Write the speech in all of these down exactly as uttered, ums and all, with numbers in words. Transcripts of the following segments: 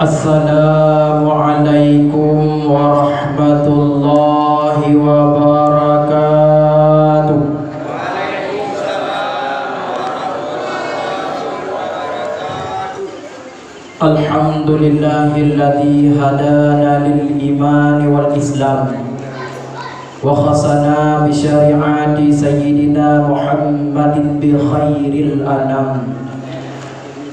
Assalamualaikum warahmatullahi wabarakatuh. Alhamdulillahilladzi hadana lil imani wal islam wa khasana bi syari'ati sayyidina Muhammadin bi khairil anam.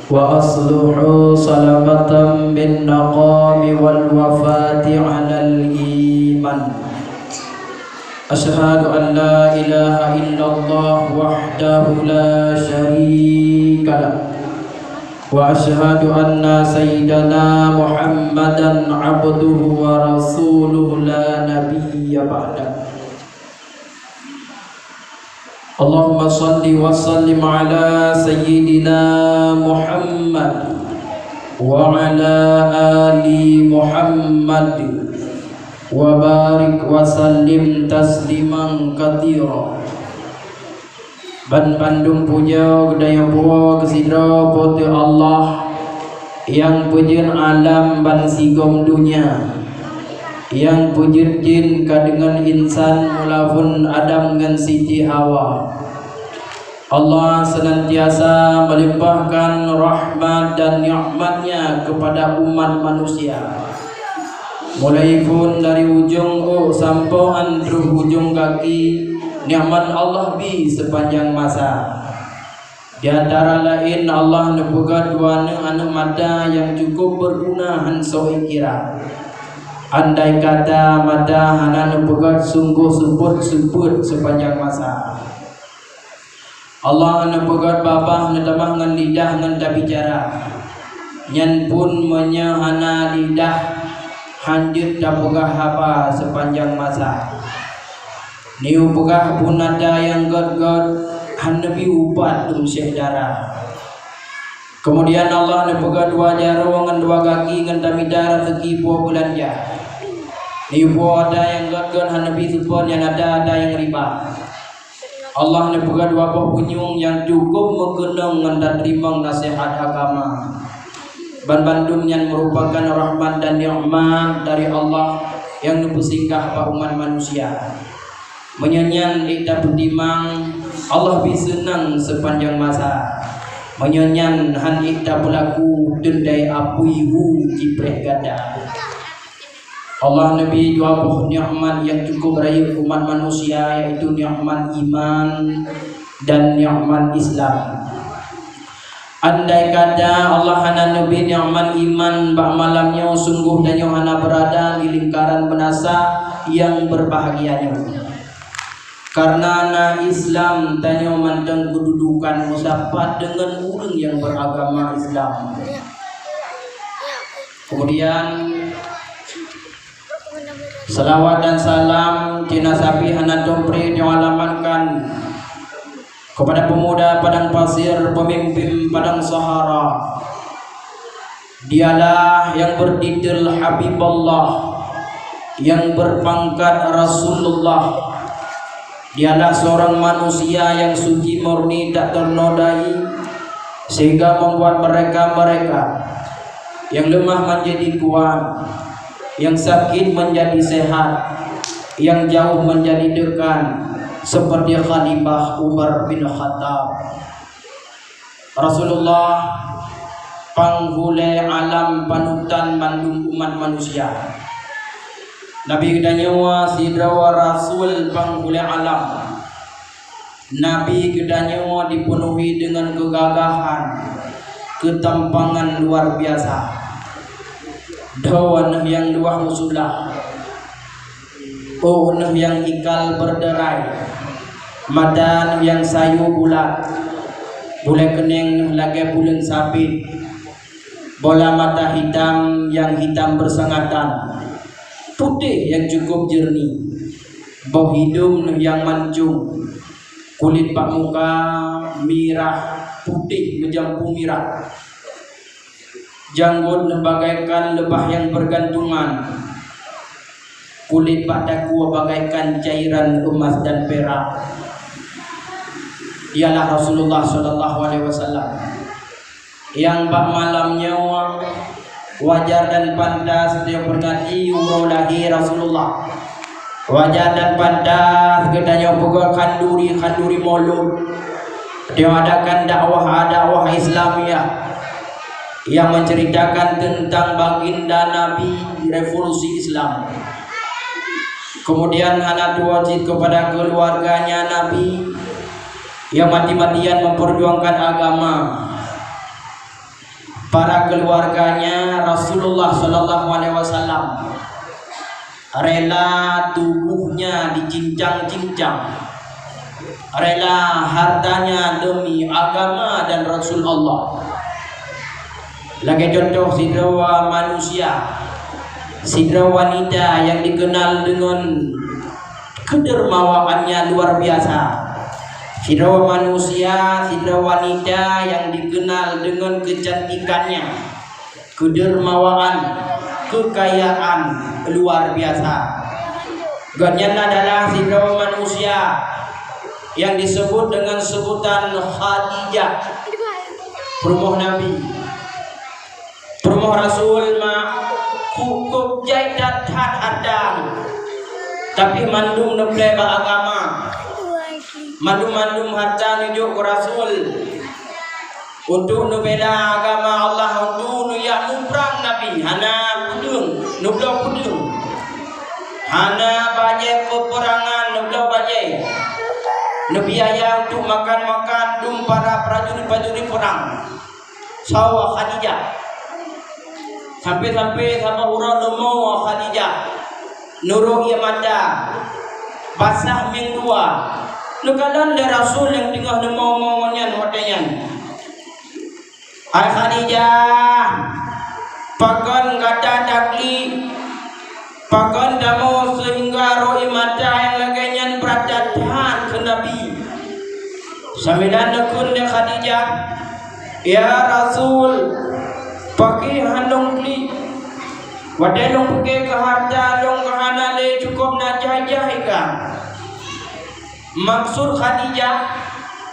Wa asluhu salamatan min naqami wal wafati alal iman. Asyhadu an la ilaha illallah wahdahu la syarika lah. Wa asyhadu anna sayyidana Muhammadan abduhu wa rasuluh la nabiyya ba'dah. Allahumma shalli wa sallim ala sayyidina Muhammad wa ala ali Muhammad wa barik wa sallim tasliman katsira. Ban bandum puja geutanyoe bawa keusidroe Po teu Allah nyang peujeuet alam bansigom donya, nyang peujeuet jén ka deungon insan mula phon Adam ngon Siti Hawa. Allah senantiasa melimpahkan rahmat dan nikmat-Nya kepada umat manusia. Mulai phon dari ujong ôk sampoe 'an troh ujong gaki, nikmat Allah bi sepanjang masa. Di antara laén, Allah neupeugöt dua aneuk mata nyang cukup beuguna han soe kira. Andai kata mata hana neupeugöt, sunggoh seupôt-seupôt sepanjang masa. Allah neupeugöt babah, neutamah ngon lidah ngon tabicara. Nyan phon meunyoe hana lidah, han jeuet tapeugah haba sepanjang masa. Neuyue peugah phon ata nyang göt-göt, han neubi ubat dum syedara. Keumudian Allah neupeugöt dua jaroe ngon dua gaki ngon tamita raseuki po beulanja. Neuyue po ata nyang göt-göt, han neubi seupôt nyan ata-ata nyang riba. Allah neupeugöt dua boh punyueng nyang cukup meukeunong ngon tateurimong naseuhat agama. Ban bandum nyan meurupakan rahmat dan nikmat dari Allah nyang neupeusinggah bak umat manusia. Meunyoe nyan ék tapeutimang, Allah bi seunang sepanjang masa. Meunyoe nyan han ék tapeulaku, teuntèe apui hu jipreh gata. Allah neubi dua boh nikmat nyang cukup rayeuk umat manusia, yaitu nikmat iman dan nikmat Islam. Andai kata Allah hana neubi nikmat iman bak malam nyoe, sunggoh tanyoe hana beurada di lingkaran beunasa nyang beurbahagia nyoe. Kareuna na Islam, tanyoe mantong keududukan meusapat deungon ureuëng nyang beuragama Islam. Keumudian, salawat dan salam cina sapi hana tumpri nyoe alamatkan kepada pemuda Padang Pasir, pemimpin Padang Sahara. Dialah yang bertitel Habibullah, yang berpangkat Rasulullah. Dialah seorang manusia yang suci murni, tak ternodai, sehingga membuat mereka-mereka yang lemah menjadi kuat, yang sakit menjadi sehat, yang jauh menjadi dekat, seperti Khalifah Umar bin Khattab. Rasulullah, panghulèe alam, panutan mandum umat manusia. Nabi geutanyoe sidroe rasul panghulèe alam. Nabi geutanyoe dipenuhi deungon keugagahan, keutampangan luar biasa. Droeneuh nyang luwah meusulah, ôk neuh nyang ikal beurderai, mata neuh nyang sayue bulat, bulèe keuneng neuh lagèe buleuen sabit, bola mata hitam nyang hitam beusangatan, putéh nyang cukup jeureunih, boh hidông neuh nyang mancung, kulét bak muka mirah, putéh meujampu mirah. Janggot neuh bagaikan leubah nyang beurgantungan, kulét bak takue bagaikan cairan eumas dan pirak. Ialah Rasulullah sallallahu alaihi wasallam, nyang bak malam nyoe Wajar dan pantas geutanyoe peringati uroe lahé Rasulullah. Wajar dan pantas geutanyoe peugah khanduri-khanduri Maulud. Geutanyoe adakan dakwah-dakwah Islamiah yang menceritakan tentang baginda Nabi, revolusi Islam. Kemudian hana tuwoe cit kepada keluarganya Nabi yang mati-matian memperjuangkan agama. Para keluarganya Rasulullah sallallahu alaihi wasallam rela tubuhnya dicincang-cincang, rela hartanya demi agama dan Rasul Allah. Lagée contoh sidroe manusia, sidroe wanita yang dikenal dengan kedermawaannya luar biasa. Sidroe manusia, sidroe wanita yang dikenal dengan kecantikannya, kedermawaan, kekayaan luar biasa. Gobnyan adalah sidroe manusia yang disebut dengan sebutan Khadijah, peurumoh Nabi. Peurumoh Rasul ma, cukup jai that-that harta, tapi mandum neuplé bak agama. Mandum-mandum harta neujok keu Rasul untuk neubela agama Allah, untuk neujak muprang Nabi, hana peudeueng, neubloe peudeueng. Hana bajée peperangan, neubloe bajée. Neubiaya untuk makan-makan, dum para prajurit-prajurit perang. Sawa Khadijah. Sampai-sampai saboh uroe neumoe Khadijah. Nurok ié mata. Basah mieng dua. Neukalon lé Rasul nyang teungoh neumoe-moe nyan watée nyan. "Hai Khadijah, pakon gata taklik? Pakon tamoe seuhingga rot ié mata nyang lagée nyan brat that keu Nabi?" Sambilan neukheun lé Khadijah, "Ya Rasul, pakri han lôn klik. Watée lôn pike keu harta lôn ka hana lé, cukup na jai-jai ka." Maksud Khadijah,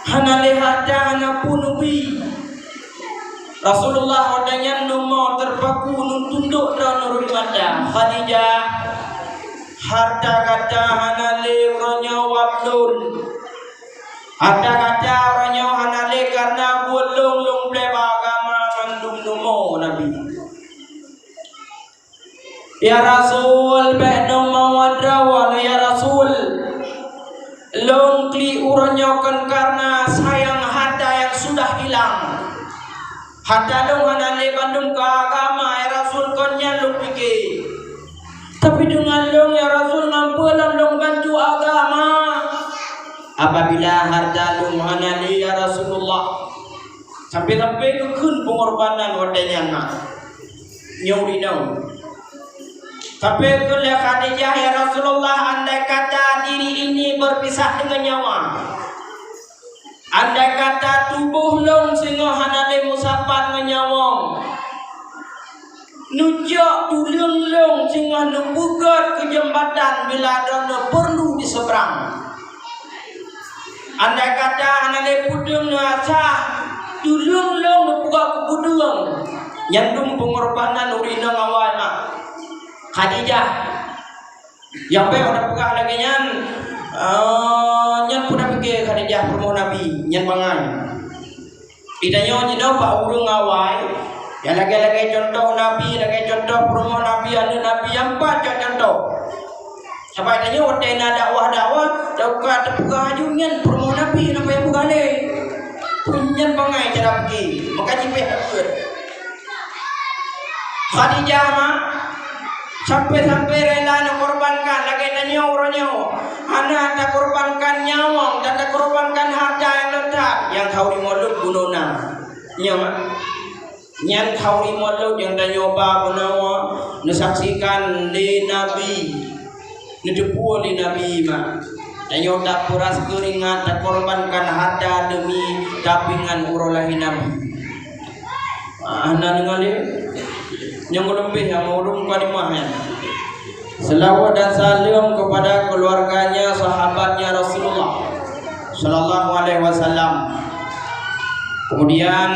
hana lé harta, hana peue neubi. Rasulullah watée nyan leumo teupaku neutundok droe nurot mata. "Khadijah, harta gata hana lé uroe nyoe wab lôn. Harta gata uroe nyoe hana lé, kareuna buet lôn, lôn plé bak agama mandum leumo Nabi." "Ya Rasul, bék neumoe droe, ya Rasul. Lôn klik uroe nyoe kon kareuna sayang harta nyang sudah hilang. Harta lôn hana lé bandum keu agama, ya Rasul, kon nyan lôn pike. Tapi deungon lôn, ya Rasul, ngon peue lôn, lôn bantu agama?" "Apabila harta lôn hana lé, ya Rasulullah," sampai-sampai geukheun peungorbanan watée nyan na. Nyoe rinong. Tapi kheun lé Khadijah, "Ya Rasulullah, andai kata diri ini berpisah dengan nyawa, andai kata tuboh lôn singoh hana lé meusapat ngon nyawöng, neujok tuleueng lôn singoh neupeugöt keu jeumbatan bila droeneuh peurlu di seberang. Andai kata hana lé peudeueng neuasah, tuleueng lôn neupeugah keu peudeueng." Nyan dum peungorbanan ureueng inong awai mak. Khadijah, nyang bék tapeugah lagée nyan, eh, nyan peue tapike Khadijah peurumoh Nabi, nyan bangai. Di tanyoe jinoe bak ureueng awai, nyang lagée-lagée cuntoh Nabi, lagée cuntoh peurumoh Nabi, aneuëk Nabi, nyang pat cok cuntoh. Sabab tanyoe watée na dakwah-dakwah, teuka teupeugah laju nyan peurumoh Nabi, napa nyang peugah lé? Peue nyan bangai cara pike, maka jipéh takheun. Khadijah ma, sampai-sampai rela neukorbankan lagée tanyoe uroe nyoe. Hana takorbankan nyawöng, dan takorbankan harta nyang leutat, nyang khauri mulod bunoe na. Nyoe ma. Nyan khauri mulod nyang tanyoe ba bunoe neusaksikan lé Nabi. Neuteupeue lé Nabi ma. Tanyoe tapeuras keuringat, takorbankan harta demi tapeuingat uroe lahé Nabi. Ah, hana deungoe lé? Nyang leubeh nyang ureueng kalimah nyan. Selawat dan salam kepada keluarganya, sahabatnya Rasulullah sallallahu alaihi wasallam. Kemudian,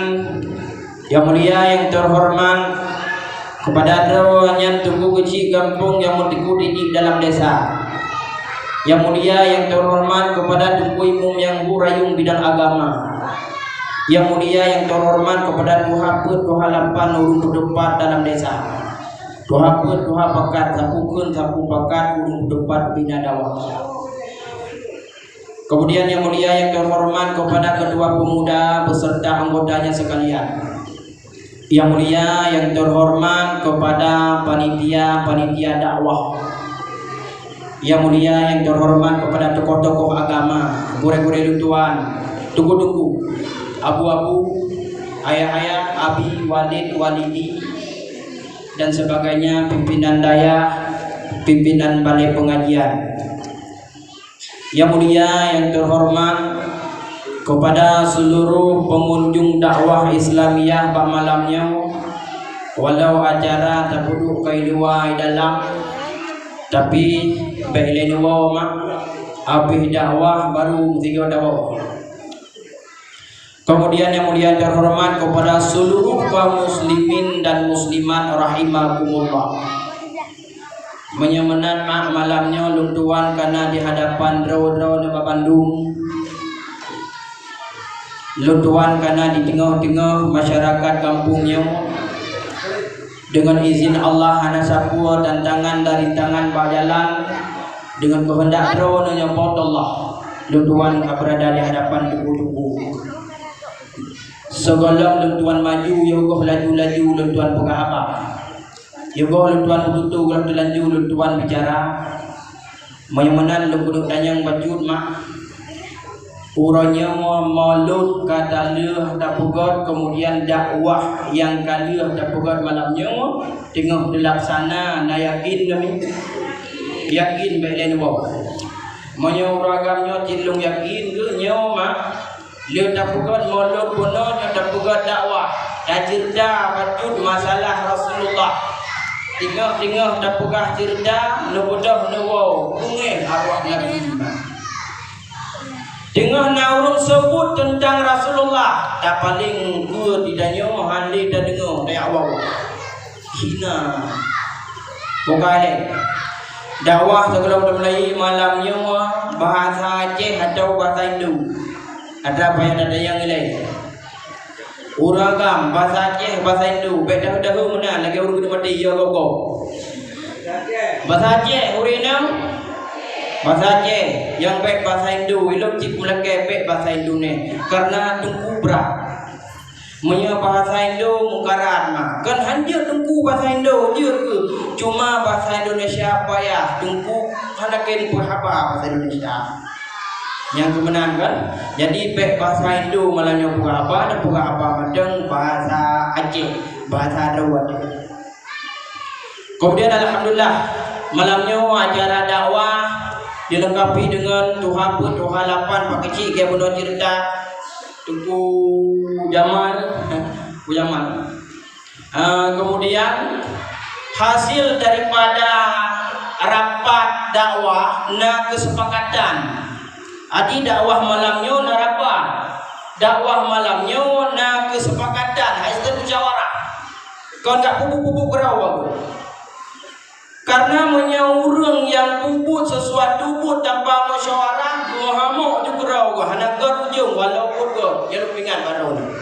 yang mulia, yang terhormat, Kepada droe nyan Teungku Keuchik gampông nyang meuteukeu didik dalam desa. Yang mulia, yang terhormat kepada Teungku Imum nyang bu rayong bidang agama. Yang mulia, yang terhormat kepada tuha peuet, tuha lapan ureuëng peutupat dalam desa. Tuha peuet, tuha pakat, sapeue kheun, sapeue pakat, ureuëng peutupat bina dakwah. Kemudian yang mulia, yang terhormat kepada ketua pemuda beserta anggotanya sekalian. Yang mulia, yang terhormat kepada panitia-panitia dakwah. Yang mulia, yang terhormat kepada tokoh-tokoh agama, gurée-gurée lôn tuan, teungku-teungku, abu-abu, ayah-ayah, abi, walid, walidi, dan sebagainya, pimpinan dayah, pimpinan balai pengajian. Yang mulia, yang terhormat kepada seluruh pengunjung dakwah Islamiyah bak malam nyoe, walau acara tapeuduek kai luwa i dalam, tapi bék lé neuwoe mak, habéh dakwah baru meusigoe dawoe. Kemudian yang mulia terhormat kepada seluruh kaum muslimin dan muslimat rahimakumullah. Meunyoe meunan mak, malam nyoe lôn tuan kana di hadapan droe-droe nibak bandum. Lôn tuan kana di teungoh-teungoh masyarakat gampông nyoe. Deungon izin Allah hana sapeue tantangan dan rintangan bak jalan, deungon keuheundak droe nyoe Po teuh Allah, lôn tuan ka beurada di hadapan teungku-teungku. Sigohlom lôn tuan maju, yoh goh laju-laju lôn tuan peugah haba. Yoh goh lôn tuan meututoe goh teulanjô lôn tuan bicara. Meunyoe meunan lôn keuneuk tanyong bacut mak. Uroe nyoe mulod ka lheueh tapeugét, kemudian dakwah nyang ka lheueh tapeugét malam nyoe teungoh teulaksana, na yakin kami? Yakin bék lé neuwoe. Meunyoe ureuëng agam nyoe cit lôn yakin keuh nyoe mak. Lheueh tapeugét mulod bunoe nyoe tapeugét dakwah, taceurita bacut masalah Rasulullah. Teungoh-teungoh tapeugah ceurita, neubeudôh neuwoe, beungéh arwah Nabi. Teungoh na ureuëng seubut teuntang Rasulullah, tapaleng keue di tanyoe hana lé tadeungoe, tayue woe. Hina. Bukai lé. Dakwah sigohlom teumulai malam nyoe bahasa Aceh atau bahasa Indo. Atra payah tatanyong ilée. Ureuëng agam, bahasa Aceh, bahasa Indo, bék daheu-daheu meunan lagée ureuëng keuneuk maté, ya gob-gob. Bahasa Aceh, ureuëng inong? Bahasa Aceh, nyang bék bahasa Indo, ilôn cit meulakée bék bahasa Indo nyoe, karena teungku brat. Meunyoe bahasa Indo mukarat mah, kon hanjeuet teungku bahasa Indo, jeuet keuh. Cuma bahasa Indonesia payah, teungku hana kén peuhaba bahasa Indonesia. Nyang keuh meunan kan? Jadi bék bahasa Indo malam nyoe peuhaba, dan peuhaba mantong bahasa Aceh, bahasa droe. Kemudian alhamdulillah, malam nyoe acara dakwah dilengkapi dengan tuha peuet, tuha lapan, Pak Keuchik, gaya bunoe ceurita. Teungku Jamal, Teungku Jamal. Ah, kemudian hasil daripada rapat dakwah na kesepakatan. Jadi dakwah malam nyoe na rapat. Dakwah malam nyoe na kesepakatan, hai musyawarah. Kon ka peubuet-peubuet keurau aku. Karena meunyoe ureuëng nyang peubuet sesuatu buet tanpa musyawarah, meuhamok ju keudroe, hana gét ujong, walaupun gét, nyan lôn peuingat baroe nyoe.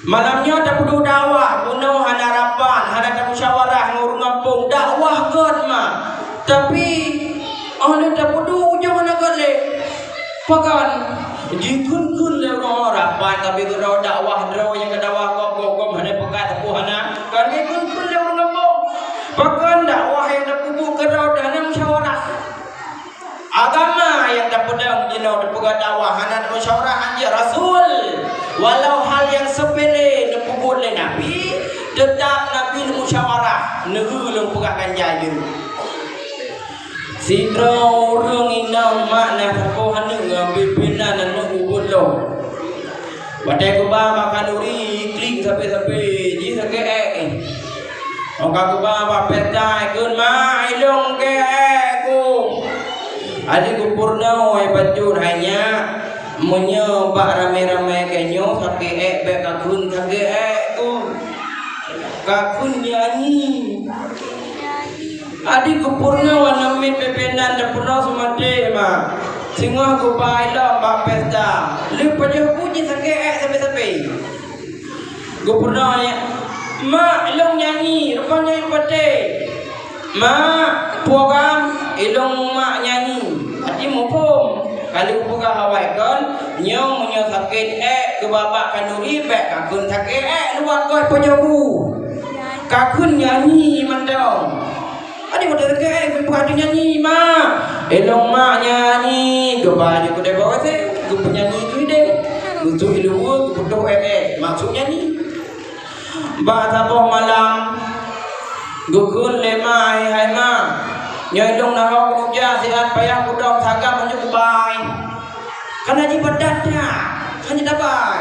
Malam nyoe tapeuduek dakwah, bunoe hana rapat, hana tamusyawarah ngon ureuëng gampông, dakwah gét mah. Tapi, óh lheueh tapeuduek ujong hana gét lé. Pakon? Jikheun-kheun lé ureuëng rapat, tapi keudroe dakwah droe nyang ka dakwah gob-gob hana peukat teupeu hana. Kan jikheun-kheun lé ureuëng gampông. Pakon dakwah nyang tapeubuet keudroe hana musyawarah. Agama nyang tapeudong jinoe tapeugah dakwah hana musyawarah anjeuk Rasul. Walau hal nyang sepele tapeubuet lé Nabi, teutap Nabi neumusyawarah, neueu lôn peugah ganja jeuet. Sidroe ureuëng inong mak na saboh aneuk ngon pimpinan aneuk ubit lom. Watée geuba bak khanduri, klik sabe-sabe, jih sakét ék. Óh ka geuba bak pesta, ikheun, "Mak, ilôn sakét ék ku." Adak geupeurunoe bacut hai nyak, meunyoe bak ramé-ramé keu nyoe sakét ék, bék kakheun sakét ék ku. Ka kheun nyanyi. Adi geupurunoe wana miet peue-peue nan, geupurunoe seumaté, ma. Singoh geuba ilom bak pesta. Lheueh pajoh bu jisakét ék sabe-sabe. Geupurunoe, "Mak, ilong nyanyi, rupanya nyanyi paté." "Mak, peue gam, ilong mak nyanyi." Adi muphom. Ka lheueh peugah awai kon, nyoe meunyoe sakét ék geuba bak khanduri, bék ka kheun sakét ék luwat goh pajoh bu. Ka kheun nyanyi mantong. Adi watée sakét ék geuba nyanyi, "Mak, ilong mak nyanyi." Geuba nyoe keudeh bawah seh, geupeunyanyi tu ideh. Untuk iluwa geupeutôh ék-ék, maksud nyanyi. Bak saboh malam, geukheun lé ma, "Hai, hai ma, nyoe ilong na ho keuneuk jak, siat payah kudong sagam meunyoe kubai. Kana jipadat that, hana dabai."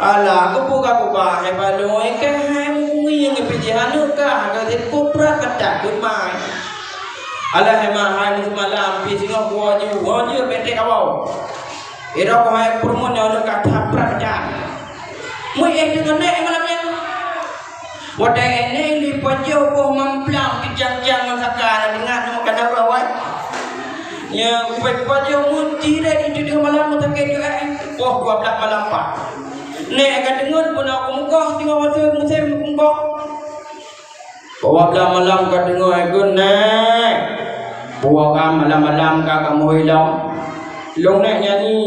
"Alah, keupeue ka kubai, hai baloi, keu hai mukuieng pih jih aneuk kah, ka sit kuprat padat keu mai." "Alah, hai ma, hai meuseumalam pih singoh kuwoe ju, woe ju benteng awau. Irok hai peurumoh nyoe aneuk kah that prat padat." Mui éh deungon nèk malam nyan. Watée éh nèk, lheueh pajoh boh mamplam teucang-cang ngon saka, na deungon nyoe meukanan ureueng awai. Nyan, lheueh pajoh meuti deh, di tujoh malam meutakét juga, eh. Boh dua blah malam pat. Nèk ka deungon pun aku mukoh, singoh watée musém mukoh. Dua blah malam ka deungoe, "Gon nèk, peue ka malam-malam ka kamoe ilong?" "Ilong nèk nyanyi,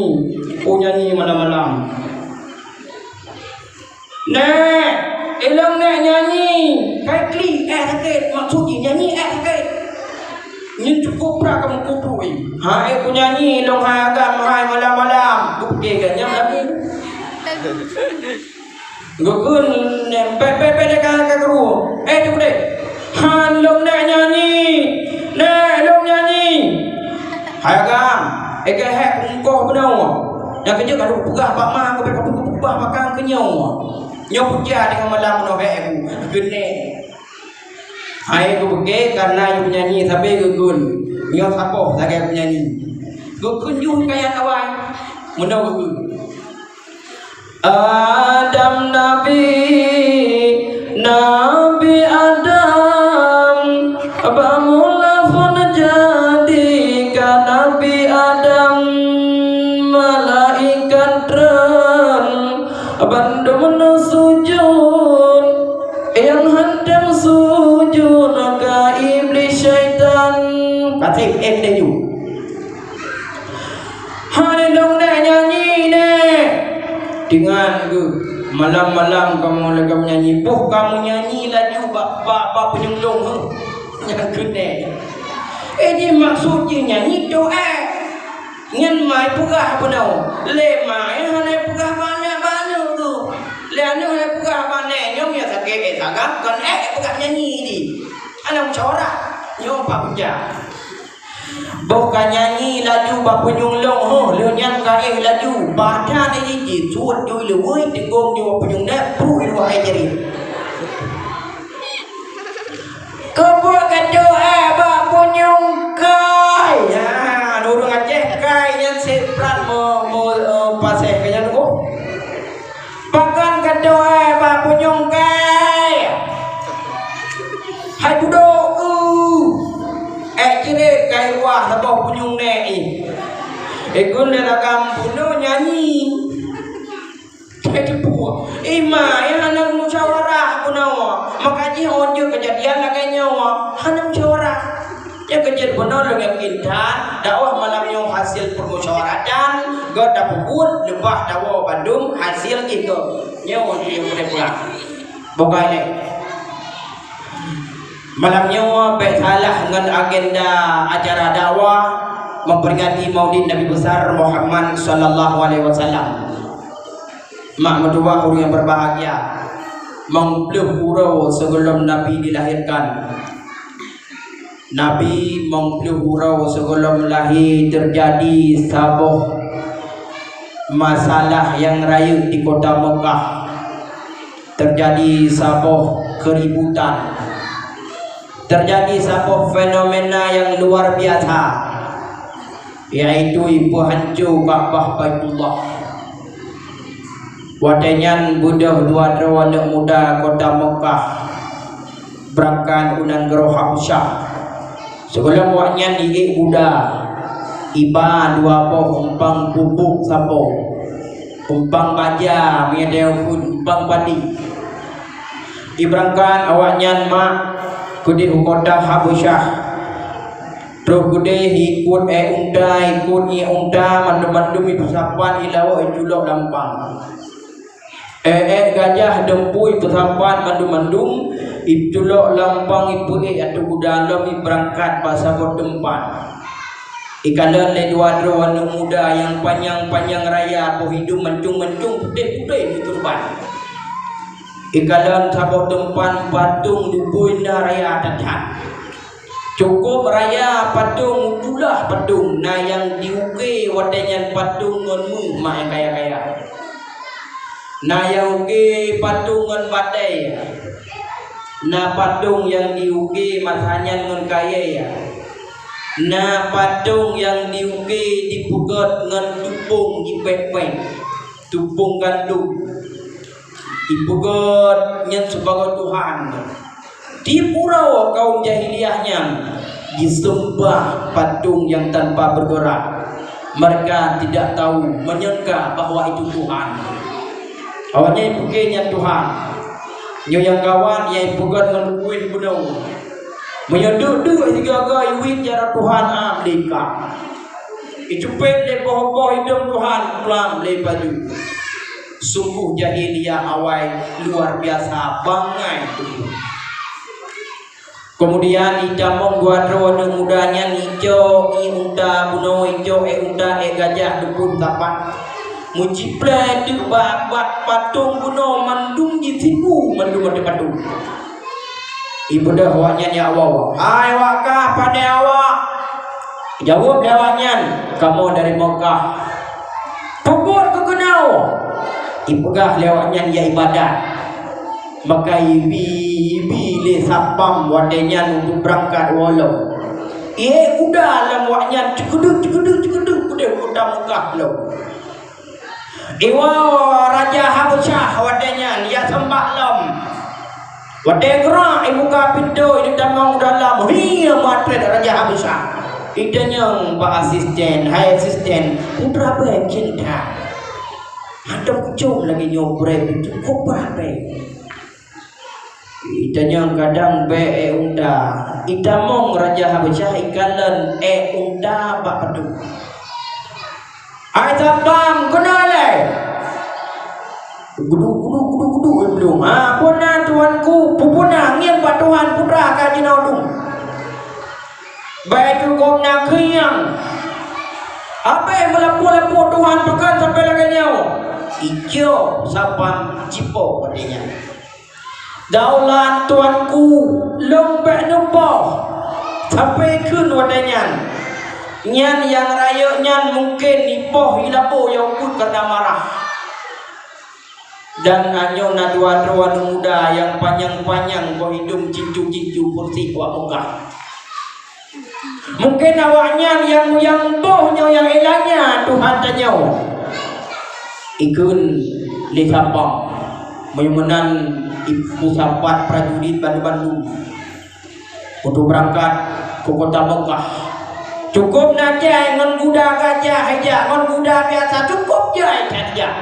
peue nyanyi malam-malam?" "Nèk, ilong nèk nyanyi, kai klik ék sakét, maksud jih nyanyi ék sakét. Nyan cukup brat kamoe kutui." "Hai kunyanyi ilong hai agam hai malam-malam." Bukti ganyang lagi. Geukheun, "Bèk, bèk, bèk, ka, ka keureuh. Eh, cukôp deh. Han lôn nèk nyanyi. Nèk lôn nyanyi." "Hai agam, eh, keu hék peungkoh bunoe. Nyang keujeuet ka lôn peugah bak ma, keu bèk ka peugah bak kang keu nyoe. Nyoe puja deungon malam bunoe hék ku." Geunèk. Hai ku beukée, karena yue nyanyi sabe geukheun. Nyoe saboh lagèe ku nyanyi. Geukheun ju hikayat awai. Meunoe geukheun. Adam Nabi, Nabi Adam, bak mula phon jadi ka Nabi Adam, malaikat treun, bandum na sujud, nyang hántom sujud ka Iblih syaitan. Ka trép, eh, laju. "Hai lôn nèk nyanyi nèk." "Deungon geuh, malam-malam kamoe lagèe nyanyi, boh kamoe nyanyi laju bak, bak, bak punyueng lôn, heuh." Nyan keuh nèk. Eh, jih maksud jih nyanyi doa. Nyan mai peugah bunoe. Lé mai hana peugah bak aneuk, bak aneuk tu. Lé aneuk hana peugah bak nèk, nyoe nyang sakét, eh, sagam kon, eh, peugah nyanyi jih. Hana musyawarah. Nyoe pak bujang. Boh ka nyanyi laju bak punyueng lôn, ho, lheueh nyan ka éh laju. Bak that jih jisuet ju leuweueh, teunggong ju bak punyueng nèk, pruh i luwa hai jari. Keupeue ka doa bak punyueng kai? Ha, ureueng Aceh kai nyan siprat mo, mo, eh, paséh ka nyan, oh. Pakon ka doa bak punyueng kai? Hai budok, uh. Eh, cirét kai ruah saboh punyueng nèk, eh. Eh, gun lé ragam bunoe nyanyi. Hai teupeue. Eh, ma, eh, hana musyawarah bunoe. Maka jih 'oh jeuet keujadian lagèe nyoe. Hana musyawarah. Nyang keujeuet bunoe lôn yakin that, dakwah malam nyoe hasil permusyawaratan, göt tapeubuet, leubah tawoe bandum hasil jih göt. Nyoe nyang peureulèe pulang. Bukai lé. Malam nyoe bèk salah ngon agenda acara dakwah memperingati Maulid Nabi Besar Muhammad sallallahu alaihi wasallam. Mak meutuwah ureueng nyang berbahagia, mong plôh uroe sigohlom Nabi dilahirkan. Nabi mong plôh uroe sigohlom lahé teujadi saboh masalah nyang rayeuk di kota Mekah. Teujadi saboh keuributan. Teujadi saboh fenomena nyang luar biasa, yaitu ipeuhanco Ka'bah Baitullah. Watèe nyan beudôh dua droe aneuk muda kota Mekah, Beurangkat u nanggroe Habsyah. Sigohlom awaknyan jiék guda, iba dua boh umpang pupuk sapo, umpang baja, meunyoe umpang padi. Ibeurangkat awaknyan mak keudeh u kota Habsyah. Troh keudeh ikot ék unta, ikot iék unta, mandum-mandum ipeusapat, ilawok, iculok lam pang. Ék-ék gajah, deumpu ipeusapat mandum-mandum, iculok lam pang, ipeuék ateueh guda lom, ibeurangkat bak saboh teumpat. Ikalon lé dua droe aneuk muda nyang panyang-panyang raya, boh idong mancong-mancong, putéh-putéh meukeureuban. Ikalon saboh teumpat patong lubui na raya that-that. Cukôp raya patong, tulah patong, na nyang jiuke watée nyan patong ngon méuh mak nyang kaya-kaya. Na nyang uke patong ngon batée. Na patong nyang jiuke masa nyan ngon kayée. Na patong nyang jiuke jipeugét ngon tupông jipéng-péng, tupông gandom. Jipeugét nyan sibagoe tuhan. Tieb uroe kaum jahiliyah nyan jiseumbah patong nyang tanpa bergerak. Mereka tidak tahu, menyangka bahwa itu Tuhan. Awaknyan jipiké nyan tuhan. Nyoe nyang gawat, nyang jipeugét ngon luweh bunoe. Meunyoe duek-duek sigaga iwit jaroe tuhan, am lé ka. Icupet lé boh-boh idong tuhan, pulang lé baju. Sungguh jahiliyah awai luar biasa bangai teungku. Keumudian itamong dua droe aneuk muda nyan, icok ié unta bunoe, icok ék unta, ék gajah, deupun sapat. Meuciplée teuk bak, bak patong bunoe, mandum jisibu mandum ateueh patong. Ibeudôh awaknyan jak woe, "Hai wak kah, pane awak?" Jaweueb lé awaknyan, "Kamoe dari Mekah." "Peubuet keuh keunoe?" Ipeugah lé awaknyan, "Jak ibadat." Maka ibi-ibi lé satpam watée nyan untuk beurangkat woe lom. Ié guda lam awaknyan, ceukeudeuek, ceukeudeuek, ceukeudeuek, udeh kota Mekah lom. Iwoe Raja Habsyah watée nyan, jak seumbah lom. Watée geurak ibuka pintoe, itamong u dalam, hi, meuatrét Raja Habsyah. Itanyong bak asisten, "Hai asisten, peue teuma bèe cinta? Hantom kucom lagée nyoe brek, cukôp brat bèe." Itanyong kadang bèe ék unta. Itamong Raja Habsyah ikalon ék unta bak padum. "Hai satpam, keunoe lé!" Guduk, guduk, guduk, guduk, ék blueng. "Ha, peue na tuhanku? Peue, peue na? Ngieng bak tuhan, peue teuma ka jinoe dum." "Bèe cukôp na keuieng. Abéh meulapor-lapor tuhan pakon sampai lagée nyoe?" Icok satpam jipo watée nyan. "Daulat tuhanku, lôn bèk neupoh sampai kheun watée nyan. Nyan nyang rayeuk nyan mungken ipoh ilapor nyang ukeue kareuna marah." Dan nyoe na dua droe aneuk muda nyang panyang-panyang boh idong, cincu-cincu peursih wak Mekah. Mungken awaknyan nyang, nyang boh nyoe nyang ilanya tuhan tanyoe. Ikheun lé satpam, meunyoe meunan ipeusapat prajurit bandum-bandum untuk beurangkat keu kota Mekah. Cukôp na jai ngon guda gajah ijak, ngon guda biasa cukôp jai that jak.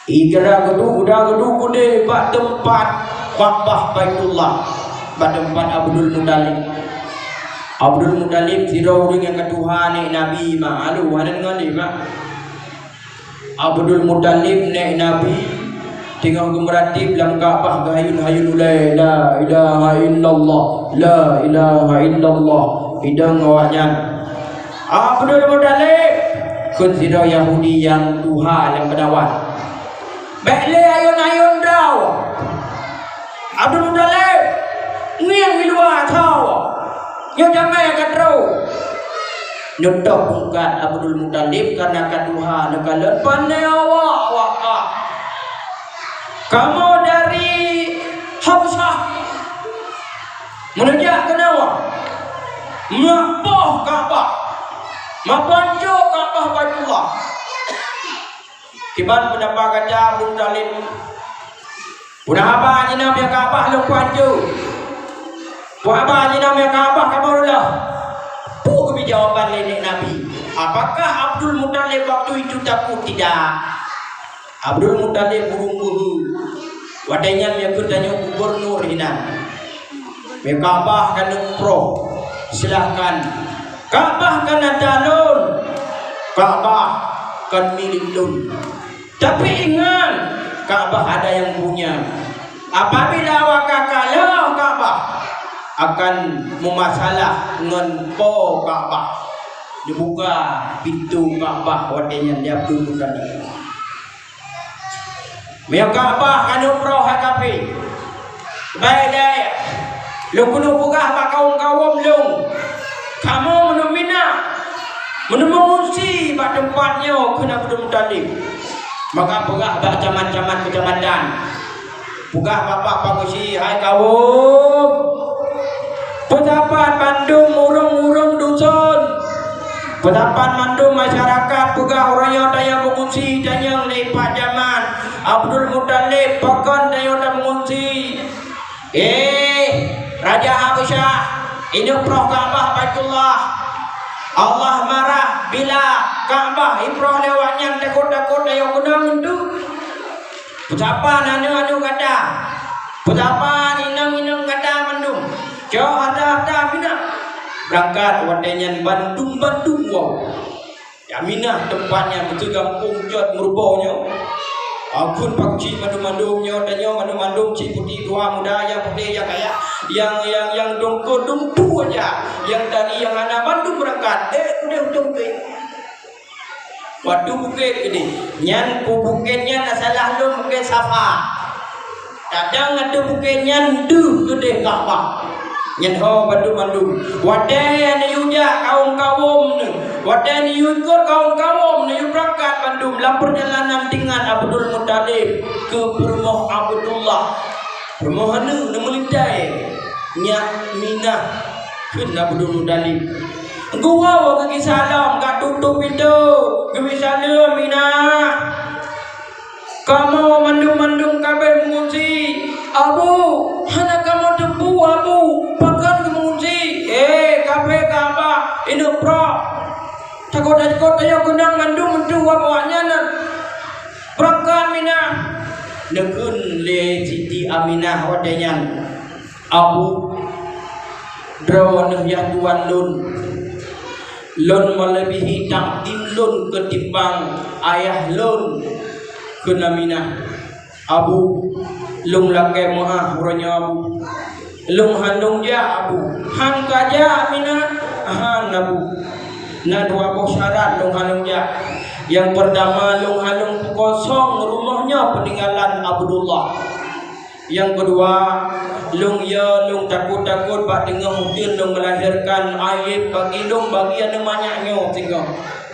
Ikira geuduek, guda geuduek keudeh bak teumpat Ka'bah Baitullah, bak teumpat Abdul Muthalib. Abdul Muthalib sidroe ureueng nyang ka tuha nèk Nabi, mak. Halo, hana deungoe lé, mak? Abdul Muthalib nèk Nabi teungoh geumeuratéb lam Ka'bah, geuhayun-hayun ulèe, "La ilaha illallah, la ilaha illallah." Idong awaknyan. "Abdul Muthalib," kheun sidroe Yahudi nyang tuha nyang peunawan, "bèk lé ayôn-ayôn droe. Abdul Muthalib, ngieng di luwa asoe. Nyoe jamèe ka trôk." Neutôb bungkat Abdul Muthalib kareuna ka tuha, neukalon, "Pane awak, wak kah? Kamoe dari Habsyah. Meuneuh jak keunoe, meupoh Ka'bah, meupanco Ka'bah Baitullah." Kiban peundapat gata Abu Thalib? Peue haba jinoe biak Ka'bah lôn peuhanco? Wahaba jinoe meunyoe Ka'bah kamoe reuloh. Peue geubri jawaban lé nèk Nabi? Apakah Abdul Muthalib waktu itu takut? Tidak. Abdul Muthalib ureueng beuhe. Watèe nyan meunyoe keu tanyoe gubernur inan. Meunyoe Ka'bah ka neuproh, silahkan. Ka'bah kan ata lôn. Ka'bah kan milék lôn. Tapi ingat, Ka'bah ada yang punya. Apabila awak ka kaloh Ka'bah, akan meumasalah ngon po Ka'bah. Dibuka pintoe Ka'bah watèe nyan di Abdul Muthalib. Meunyoe Ka'bah ka neuproh hai kafé, baik dayah, lôn keuneuk peugah bak kawöm-kawöm lôn, kamoe meunyoe Mina, meunyoe meungungsi bak teumpat nyoe kheun Abdul Muthalib, maka peugah bak camat-camat keucamatan, peugah bak pak-pak geuchik, hai kawöm, peusapat bandum ureueng-ureueng duson, peusapat mandum masyarakat peugah uroe nyoe tanyoe meungungsi tanyong lé pak camat Abdul Muthalib, pakon tanyoe tameungungsi? Eh, Raja Habsyah, ineuk proh Ka'bah Baitullah. Allah marah bila Ka'bah iproh lé awak nyan, takot-takot tanyoe keunong teuh. Peusapat aneuk-aneuk gata, peusapat inong-inong gata mandum, cok hareuta-hareuta Aminah. Beurangkat watèe nyan bandum-bandum woe. Aminah teumpat nyan beutôi gampông cot meuruboh nyoe. Akheun pakcik mandum-mandum nyoe tanyoe mandum-mandum cit putéh tuha muda nyang putéh nyang kaya, nyang, nyang, nyang dongko dumpu aja, nyang tari nyang hana mandum beurangkat. Eh, udeh udong teuh. Watèe bukét keudeh, nyan peue bukét nyan asalah lôn Bukét Safa. Kadang ateueh bukét nyan deuh keudeh Ka'bah. Nyan ho bandum-bandum. Watèe neuyue jak kawöm-kawöm neuh, watèe neuyue ikot kawöm-kawöm neuyue beurangkat bandum lam peurjalanan deungon Abdul Muthalib keu peurumoh Abdullah. Peurumoh aneuk neumeulintèe nyak Minah kheun Abdul Muthalib. Geuwoe geugisa lom ka tutup pintoe, geugisa lom Minah. Kamoe mandum-mandum ka abéh meungungsi. Abu, hana kamoe teupeue, Abu, pakon geumeungungsi? Eh, ka abéh Ka'bah, ineuk proh. Takot-takot tanyoe keunong mandum meunteue awaknyan. Beurangkat Minah. Neukheun lé Siti Aminah watèe nyan. Abu, droeneuh yah tuan lôn. Lôn meuleubihi takdim lôn keutimbang ayah lôn kheun Aminah. Abu, lôn lakèe meu'ah uroe nyoe Abu. Lôn han lôn jak Abu. Han ka jak Aminah? Han Abu. Na dua boh syarat lôn han lôn jak. Nyang peurtama lôn han lôn peukosong rumoh nyoe peuninggalan Abdullah. Nyang keudua, lôn yo lôn takot-takot bak teungoh uteuen lôn meulahérkan aéb bagi lôn bagi aneuk manyak nyoe singoh.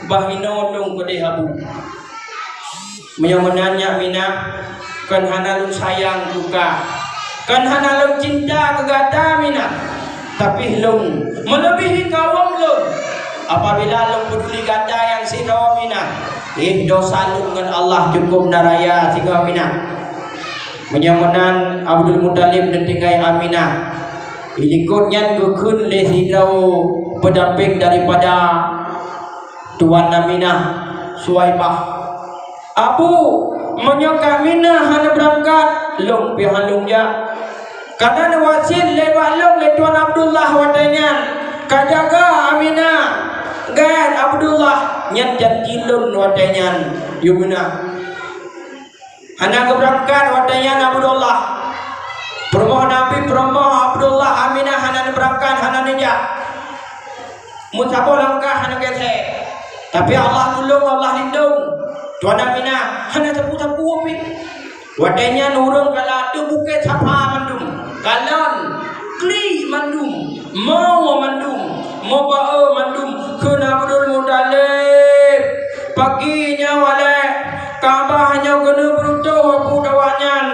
Bah inoe lôn keudeh Abu. Meunyoe meunan nyak Minah, kon hana lôn sayang keu ka. Kon hana lôn cinta keu gata Minah. Tapi lôn meuleubihi kawöm lôn. Apabila lôn peuduli gata nyang sidroe Minah, eh, dosa lôn ngon Allah cukôp na raya singoh Minah. Meunyoe meunan Abdul Muthalib neutinggai Aminah. Di likot nyan geukheun lé sidroe peudampéng daripada Tuan Aminah, Suwaibah. Abu, meunyoe ka Aminah hana beurangkat, lôn pih han lôn jak. Ka na neuwasiet lé bak lôn lé Tuan Abdullah watèe nyan, ka jaga Aminah. Gèt Abdullah, nyan janji lôn watèe nyan. Yue beuna. Hana geubeurangkat watèe nyan Abdullah. Peurumoh Nabi, peurumoh Abdullah, Aminah hana neubeurangkat, hana neujak. Meusaboh langkah hana geusé. Tapi Allah tulông, Allah lindông. Tuan Aminah hana sapeue-sapeue pih. Watèe nyan ureueng kalon ateueh Bukét Safa mandum. Kalon, klik mandum, mo mandum, mo ba-e mandum kheun Abdul Muthalib. Pagi nyoe walèe, Ka'bah nyoe keuneuk beuruntoh abu dawat nyan.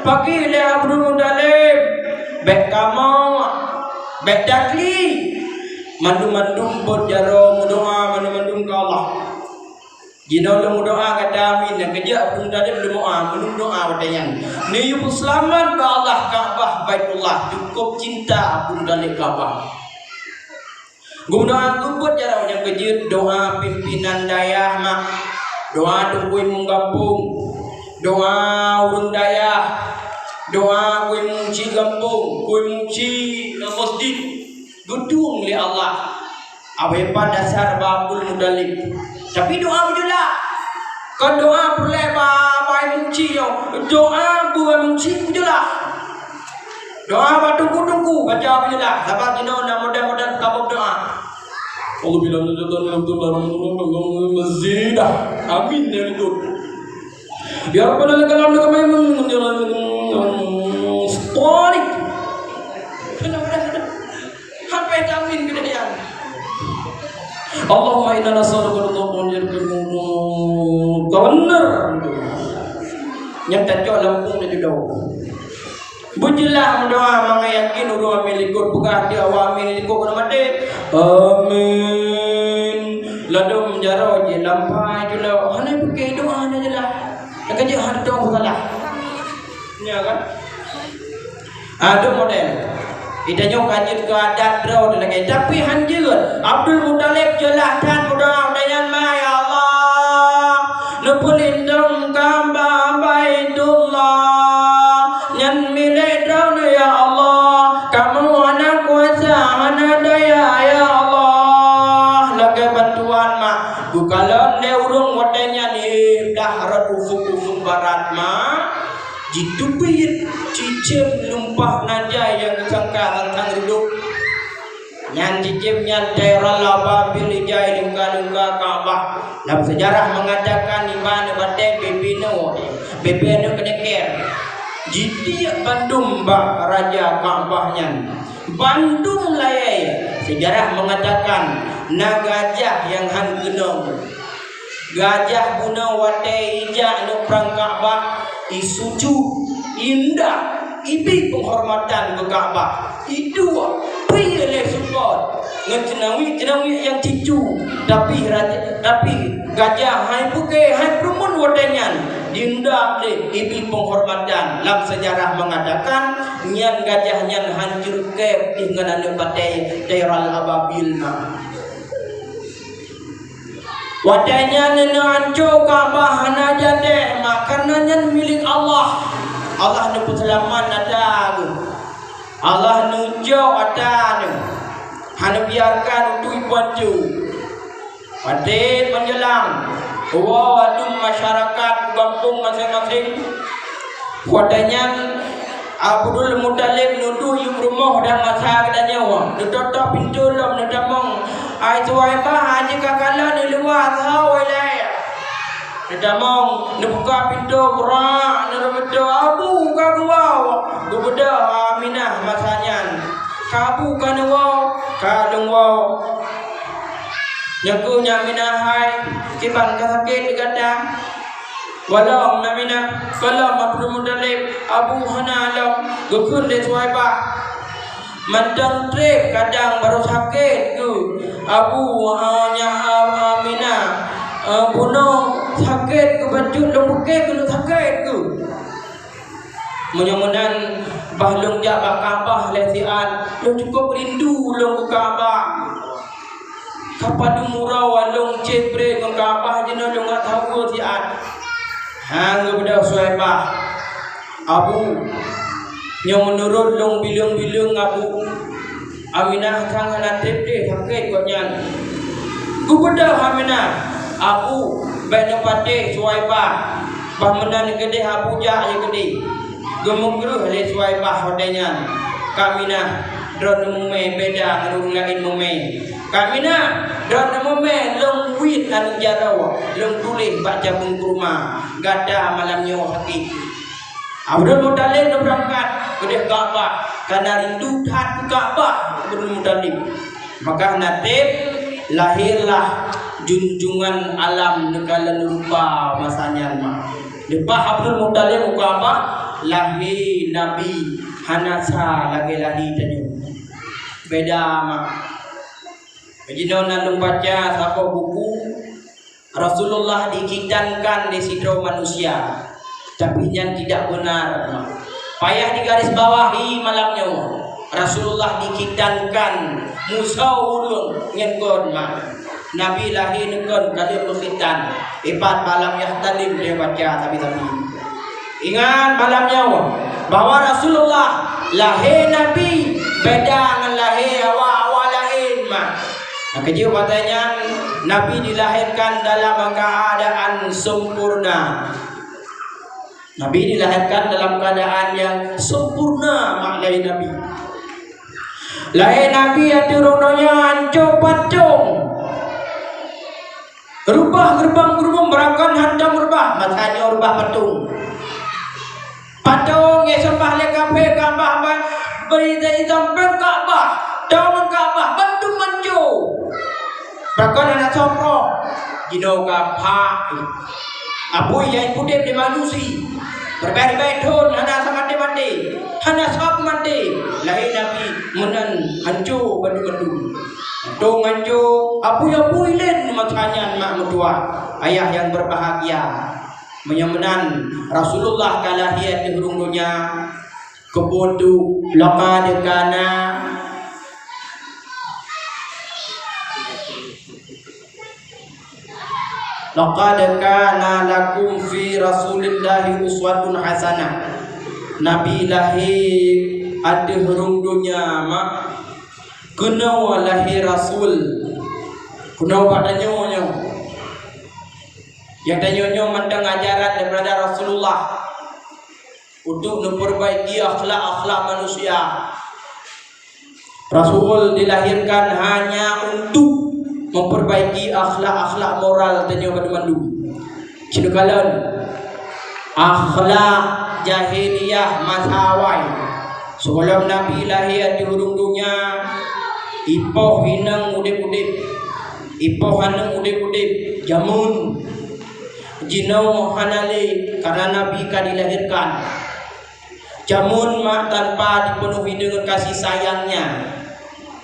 Pagi lé Abdul Muthalib, bèk kamoe, bèk takli. Mandum-mandum bot jaroe meudoa mandum-mandum keu Allah. Jinoe lôn meudoa gata amin, nyang keujeuet Abdul Muthalib lôn meudoa, meunurot doa watée nyan. Neuyue peuseulamat bak Allah Ka'bah Baitullah, cukup cinta Abdul Muthalib Ka'bah. Geudoa geubuet jaroe nyang keujeuet, doa pimpinan dayah mak, doa teungku imum gampông, doa ureuëng dayah, doa keu imum ci gampông, keu imum ci masjid, geutueng lé Allah. Abéh pat dasar bak Abdul Muthalib. Tapi doa beujeulah. Kon doa peureulée bak, bak imum ci nyoe. Doa bak imum ci beujeulah. Doa bak teungku-teungku baca beujeulah. Sabab jinoe na model-model tabok doa. Auzubillahi minasyaitonir rajim. Amin ya Allah. Ya Rabbana lakal hamdu kama yanbaghi. Stonik. Sampai jamin keudeh nyan. Allahumma inna nas'aluka ridha wa ridha. Ka bener. Nyang tacok lam buku dia duduk. Beujeulah meudoa mangat yakin ureuëng amin likot peugah di awak amin likot keu maté. Amin. Ladom jaroe jih lampai jula. Hana pike doa hana jeulaih. Lagée jih hana tong salah. Nya kan? Aduh model. Ita nyoe ka jeuet keu adat droe lagée, tapi han jeuet. Abdul Muthalib jeulaih that meudoa, "Ya Allah, ya Allah, neupeulindong Ka'bah Baitullah. Nyan milék droeneuh ya Allah. Kamoe hana kuasa, hana daya ya Allah." Lagée bantuan mak. Geukalon lé ureuëng watée nyan, eh, dah rot ufuk-ufuk barat mak. Jiteubiet cicém lumpah najai nyang geusangka tantang reudôk. Nyan cicém nyan tayran ababil ijai lungka-lungka Ka'bah. Lam seujarah meungatakan iban batée bibinoe, bibinoe keuneukée. Jitiek bandum bak raja Ka'bah nyan. Bandum layée. Seujarah meungatakan na gajah nyang han keunong. Gajah bunoe watée ijak nyoe prang Ka'bah, isuju, indah, ibi peunghormatan keu Ka'bah, iduek, peue lé seupôt ngon ceunawik-ceunawik nyang cicu, tapi raja, tapi gajah hai peuke, hai peurumun watée nyan diundang lé ibi peunghormatan. Lam seujarah meungatakan nyan gajah nyan hancur kép ngon aneuëk batée tayran ababil na. Watée nyan neuanco Ka'bah hana jadeh, makanan nyan milék Allah. Allah neupeuseulamat ata geuh. Allah neucok ata neuh. Hana biarkan utui bantu. Watée meunyelam, woe adum masyarakat gampông maséng-maséng. Watée nyan Abdul Muthalib neuduek yub rumoh dan masa geutanyoe, neutotok pintoe lom, neutamong, "Hai Suwaibah, aji ka kalon di luwa saho ilée." Neutamong, neubuka pintoe brat, neureumeutô, "Abu ka geuwoe." Geubeudôh Aminah masa nyan, "Ka abu ka neuwoe?" "Ka lôn woe." "Nyoe keuh nyan Aminah hai, kiban ka sakét di gata?" "Gohlom Aminah, gohlom Abdul Muthalib, abu hana lom," geukheun lé Suwaibah. "Mantong treb kadang barô sakét geuh, abu, ah, nyan, ah, Aminah, ah, bunoe sakét geuh, bacut lôn peuke keuneuk sakét geuh." Meunyoe meunan, bah lôn jak bak Ka'bah lé siat, lôn cukôp rindu lôn keu Ka'bah. Ka padum uroe lôn cit brek ngon Ka'bah jinoe lôn ngat saweue siat. Han geubeudôh Suwaibah, "Abu, nyoe meunurot lôn bileueng-bileueng, Abu, Aminah sang hana treb deh sakét gobnyan." Geubeudôh Aminah, "Abu, bék neupatéh Suwaibah, bah meunan keudeh abu jak lé keudeh." Geumeukreueh lé Suwaibah watée nyan, "Kak Minah, droeneuh mumé beda ngon ureuëng laén mumé. Kak Minah, droeneuh mumé lôn wét aneuëk jaroe, lôn tuléh bak cabeueng kurma. Gata malam nyoe sakét." Abdul Muthalib neubeurangkat keudeh Ka'bah, kareuna rindu that keu Ka'bah Abdul Muthalib. Maka na treb lahirlah junjungan alam neukalon rupa masa nyan ma. Leupah Abdul Muthalib u Ka'bah, lahé Nabi hana sa lagée lahé tanyoe. Beda ma. Jinoe na lôn baca saboh buku, Rasulullah dikhitankan di sidroe manusia, tapi nyan tidak benar. Payah digarisbawahi malam nyoe, Rasulullah dikhitankan musoh ureuëng ngon kon ma. Nabi lahé ngon kon ka lheueh meukhitan, ipat balam yahtalim dia baca sabi-sabi. Ingat malam nyoe bahwa Rasulullah lahé Nabi beda ngon lahé awak-awak laén ma. Keujeuet watée nyan Nabi dilahirkan dalam keadaan sempurna. Nabi dilahirkan dalam keadaan yang sempurna mak lahé Nabi. Lahé Nabi ateueh rhueng donya ancô patong. Rubah gerbang geurubong beurakan hantom rubah, masa nyoe rubah patong. Patong nyang seumbah lé kafé Ka'bah, beri izam peueng Ka'bah, dong Ka'bah, bandum manco. Pakon hana soe proh, jinoe ka phak. Apui nyang pudeb di manusi, berbai-bai thon hana samaté-maté, hana sab maté. Lahé Nabi meunan hanco bandum-bandum. Dong hanco, apui-apui lén masa nyan mak meutuah, ayah yang berbahagia. Meunyoe meunan Rasulullah ka lahé di ureuëng donya, keupeue tu laqad kana, laqad kana lakum fi Rasulillahi uswatun hasanah. Nabi lahé ateueh ureuëng donya mak keunoe lahé Rasul. Keunoe bak tanyoe nyoe. Nyang tanyoe nyoe mantong ajaran daripada Rasulullah untuk memperbaiki akhlak-akhlak manusia. Rasul dilahirkan hanya untuk memperbaiki akhlak-akhlak moral tanyoe banmandum. Cit kalon akhlak jahiliyah masa awai. Sebelum Nabi lahé di ureuëng donya, ipoh inong udeb-udeb, ipoh aneuëk udeb-udeb, jameun. Jinoe hana lé, karena Nabi ka dilahirkan. Jameun mak tanpa dipenuhi dengan kasih sayangnya.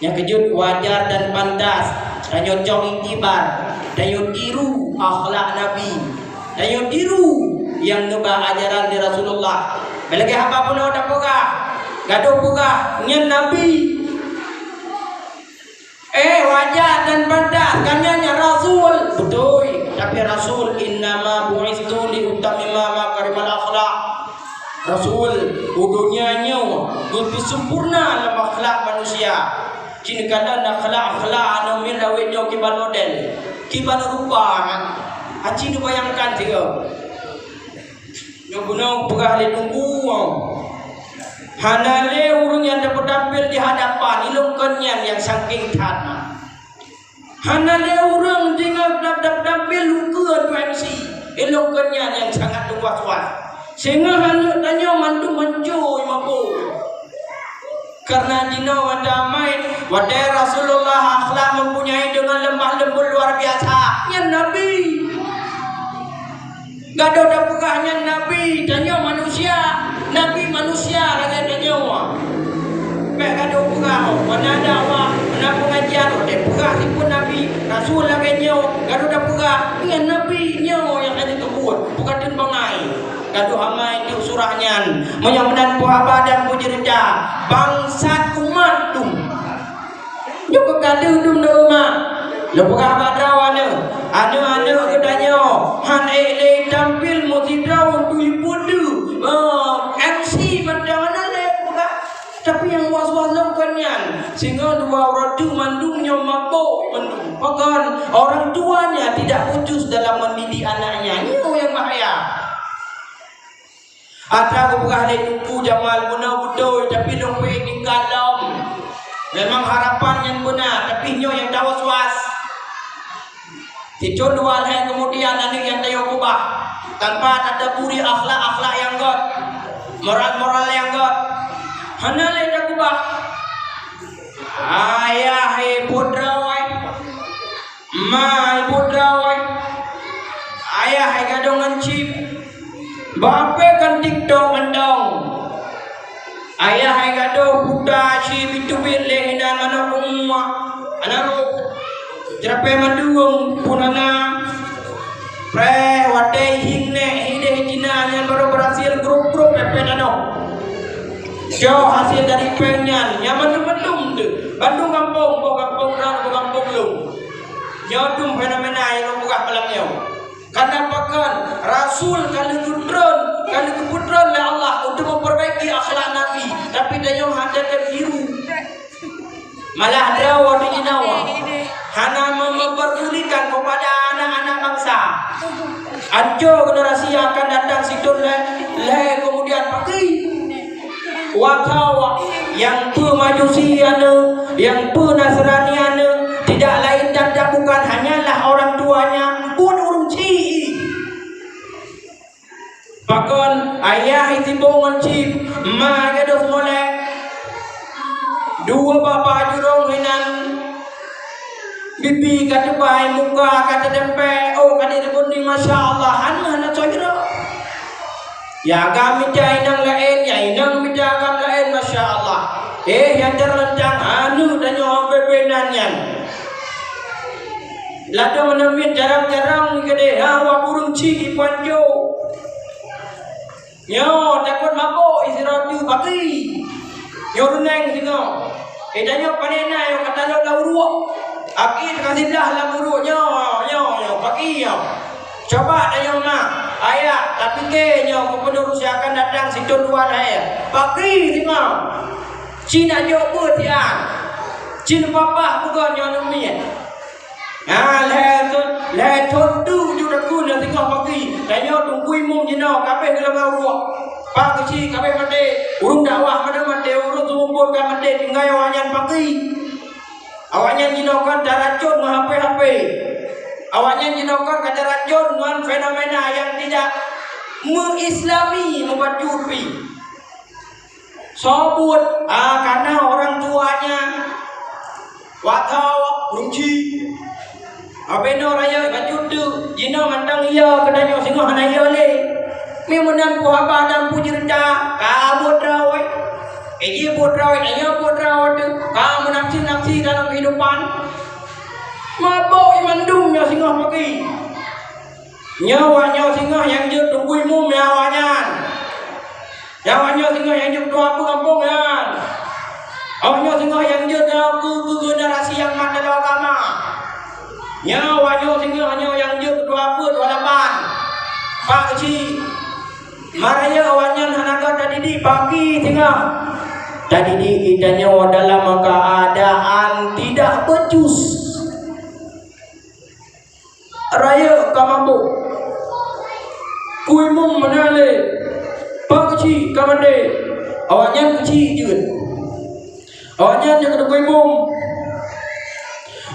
Nyang keujeuet wajar dan pantas tanyoe cok iktibar, tanyoe tiru akhlak Nabi, tanyoe tiru nyang neuba ajaran di Rasulullah. Beulagée haba bunoe tapeugah, gadôh peugah nyan Nabi. Eh, wajar dan pantas, kan nyan Rasul. Beutôi, tapi Rasul, "Innama bu'istu li utammima makarimal akhlak." Rasul, u donya nyoe geupeusempurna lam akhlak manusia. Cit kalon akhlak-akhlak aneuëk miet awét nyoe kiban model, kiban rupa na. Aci neubayangkan sigoe. Nyoe bunoe peugah lé Teungku, hana lé ureuëng nyang tapeutampil di hadapan ilong kon nyan nyang sangking that na. Hana lé ureuëng deungoe dap-, dap-, tampil ukeue tu M C, ilong kon nyan nyang sangat luwas-was. Singoh aneuëk tanyoe mandum mencui mabök. Karena jinoe watée amai, watée Rasulullah akhlak mempunyai dengan lemah lembut luar biasa. Nyan Nabi. Gadôh tapeugah nyan Nabi, tanyoe manusia. Nabi manusia lagée tanyoe. Bék gadôh peugah, oh, mana ada awak, mana pengajian, oh, tapeugah sifeut Nabi, Rasul lagée nyoe, gadôh tapeugah, nyan Nabi nyoe nyang hana teubuet, bukan teun bangai. Gadôh amai tiep surah nyan, meunyoe meunan peuhaba dan peujeurita, bangsat umat dum. Nyoe keu ka deuh dum deuh mak. Lôn peugah bak droe aneuëk, aneuëk-aneuëk geutanyoe han ék lé tampil meusidroe untuk ipeue deuh, eh, M C mantong hana lé peugah. Tapi nyang was-was lom kon nyan, singoh dua uroe teuk mandum nyoe mabök mandum. Pakon? Orang tuanya tidak becus dalam mendidik anaknya. Nyoe nyang bahaya. Atra geupeugah lé Teungku Jamal bunoe beutôi, tapi lôn peuingat lom. Memang harapan nyang beuna, tapi nyoe nyang tawaswas. Sithon dua lhée keumudian aneuëk nyang tayue keubah, tanpa tateupeue akhlak-akhlak nyang gét, moral-moral nyang gét. Hana lé takeubah. Ayah, eh, putroe. Ma, ibu droe, ayah hai gadôh ngon chip. Bak ape kan TikTok mantong? Ayah hai gadôh buta chip itu bit lé hinan manok umak. Anak roh. Jerapée mandum pun hana. Preh watèe hieng nèk hideh Cina nyan barô berhasil grup-grup pèpè tanoh. Cok hasil dari péng nyan, nyan mandum-mandum teuh. Bandum gampông, boh gampông droe, boh gampông lôn. Nyoe dum fenomena nyang lôn peugah malam nyoe. Karena pakon, Rasul ka lheueh geutreun, ka lheueh geupeutreun lé Allah untuk memperbaiki akhlak Nabi, tapi tanyoe hana teubiru. Malah droe di jinoe hana me-, memperdulikan kepada anak-anak bangsa. Ancô generasi yang akan datang sithôn lhèe, lhèe kemudian pagi. Watèe nyang peu Majusi aneuk, nyang peu Nasrani aneuk, tidak lain dan tak bukan hanyalah orang tuanya, buet ureueng chik. Pakon ayah jitibong ngon chip, ma gadôh seumolek. Dua bak-bak jurông hinan, bibi ka teubai, muka ka teutempé, oh ka jiteupeue, masya Allah, hana, hana soe jroh. Ya agam mita inong laén, ya inong mita agam laén, masya Allah. Eh, nyang teureuntang aneuk tanyoe bebe nan nyan. Ladôm aneuk miet jarang-jarang keudéh, ha, wak ureueng chik ipanjo. Nyoe takot mabök, iseuratu paki. Nyoe reuneng singoh. Eh, tanyoe pane na nyoe ka talop lam uruek. Aki teuka siblah lam uruek nyoe, nyoe, nyoe, paki nyoe. Coba tanyoe ma, ayah, tapike nyoe gubunur nyang akan datang sithôn dua lahé. Paki singoh. Ci na jok beuet sian. Ci neupapah bugon nyoe aneuk miet. Ha, lhèe thon, lhèe thon tu ju takheun na singoh paki. Tanyoe teungku imum jinoe ka abéh geulamar uroe. Pak keuchik ka abéh maté, ureueng dakwah mandum maté, ureueng seumeubeuet ka maté, tinggai awaknyan paki. Awaknyan jinoe kon taracôn ngon H P-H P. Awaknyan jinoe kon ka taracôn ngon fenomena nyang tidak meuislami, meubacut pih. Soe buet? Ah, karena orang tuanya. Watèe ureueng chik. Abéh noe rayeuk bacut teuk, jinoe mantong iya keu tanyoe singoh hana iya lé. Mi meunan peue haba dan peue ceurita, ka buet droe. Eh, jih buet droe, tanyoe buet droe teuk, ka meunafsi-nafsi dalam kehidupan. Mabök mandum nyoe singoh pagi. Nyoe awaknyoe singoh nyang jeuet teungku imum nyan awaknyan. Nyoe awaknyoe singoh nyang jeuet tuha peuet gampông nyan. Awaknyoe singoh nyang jeuet nyoe keu, keu generasi nyang mat lam agama. Nyoe awaknyoe singoh nyoe nyang jeuet tuha peuet, tuha lapan. Pak keuchik. Marayeuk awaknyan hana ka tadidik pagi singoh. Tadidik geutanyoe dalam keadaan tidak becus. Rayeuk ka mabök. Teungku imum meunan lé. Pak keuchik ka maté. Awaknyan keuchik jeuet. Awaknyan nyang keuneuk teungku imum.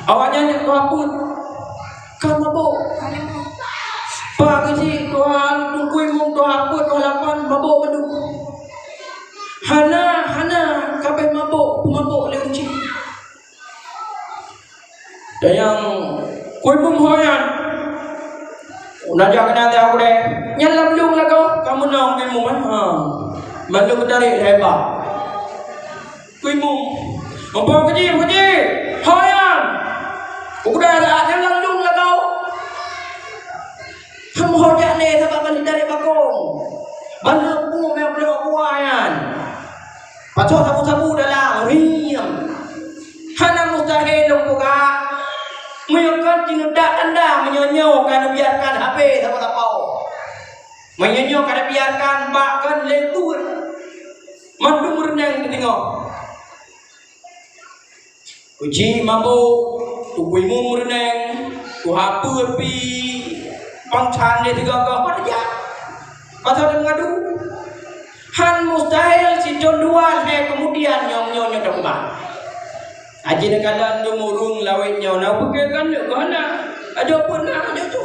Awaknyan nyang tuha peuet. Ka mabök. Pak keuchik tuha, teungku imum tuha peuet, tuha lapan, mabök mandum. Hana, hana, ka abéh mabök, mabök lé ureueng chik. Dan nyang teungku imum ho nyan. Na jak keunan teuh aku deh. Nyan lam lôn lagoe, ka meunan teungku imum, eh. Ha. Mandum geutarek lé bak. Teungku imum. Ampôn keuji, keuji. Ho nyan. Udah ada nyan lam lôn lagoe. Kamoe ho jak lé sabab ban geutarek bakong. Ban lôn bu meublok kuah nyan. Pasoe sabu-sabu dalam, riem. Hana mustahil lôn peugah. Meunyoe kon jineudak tanda, meunyoe nyoe ka neubiarkan hapé sapo-sapo. Meunyoe nyoe ka neubiarkan, bak kon lé buet. Mandum meureuneng teudeungoe. Keuchik mabök, teungku imum meureuneng, tuha peuet pih, pangsan lé sigoe-goe, pat jak. Pasal meungadu. Han mustahil sithôn dua lhèe keumudian nyoe, nyoe, nyoe teuma. Aji neukalon dum ureueng lawét nyoe na peuke keuneuk keuhana. Ajo peuet na, ajo tu.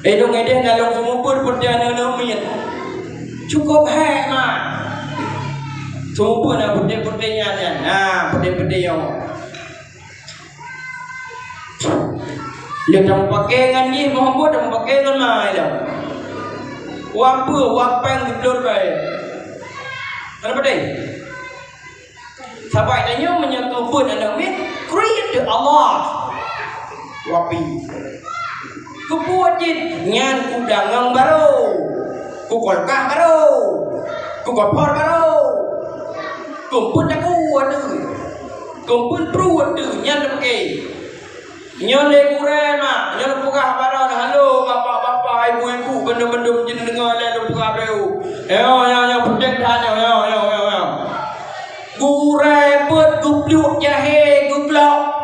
Eh, dong edeh na lôn seumeubeuet peuté aneuk-aneuk miet. Cukup hék, ma. Seumeubeuet na peuté-peuté nyan, nyan. Na peuté-peuté nyoe. Lé tameupaké ngon jih, meuheumbot tameupaké ngon ma ilong. Wak peue, wak péng siplôh ribèe. Hana padé. Sabai tanyoe meunyoe keu beuet aneuk miet, create the Allah. Wapi. Cit nyan ku dangong barô, ku kolkah barô, ku kopor barô, ku peuet takue teuh, ku peuet pruet teuh, nyan leupie. Nyoe lé gurée mak, nyoe lôn peugah barô, halo bapak-bapak, ibu-ibu, bandum-bandum jeuet deungoe lé lôn peugah beu. Yo, yo, yo, peudeh that nyoe, yo, yo, yo, yo. Gurée beuet geupluek jahé geuglok.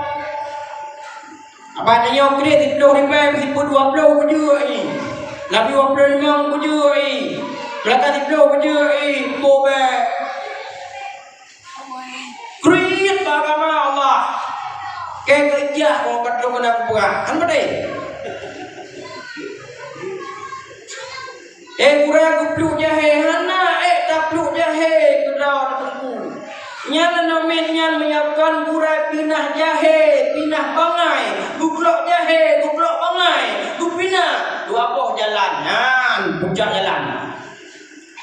Abah tanyoe kriet siplôh ribée, sipeuet dua plôh beujeuet i. Nabi dua plôh limong beujeuet i. Peulaka siplôh beujeuet i. Boh bèe. Kriet bak agama Allah. Keu keujah keu ka troh keunan peugah. Kan beutôi? Eh, gurée geupluek jahé, hana ék tapluek jahé keudroe teungku. Nyan aneuk miet nyan meunyoe kon gurée pinah jahé, pinah bangai, geuglok jahé, geuglok bangai, geupinah dua boh jalan. Nyan pucak jalan.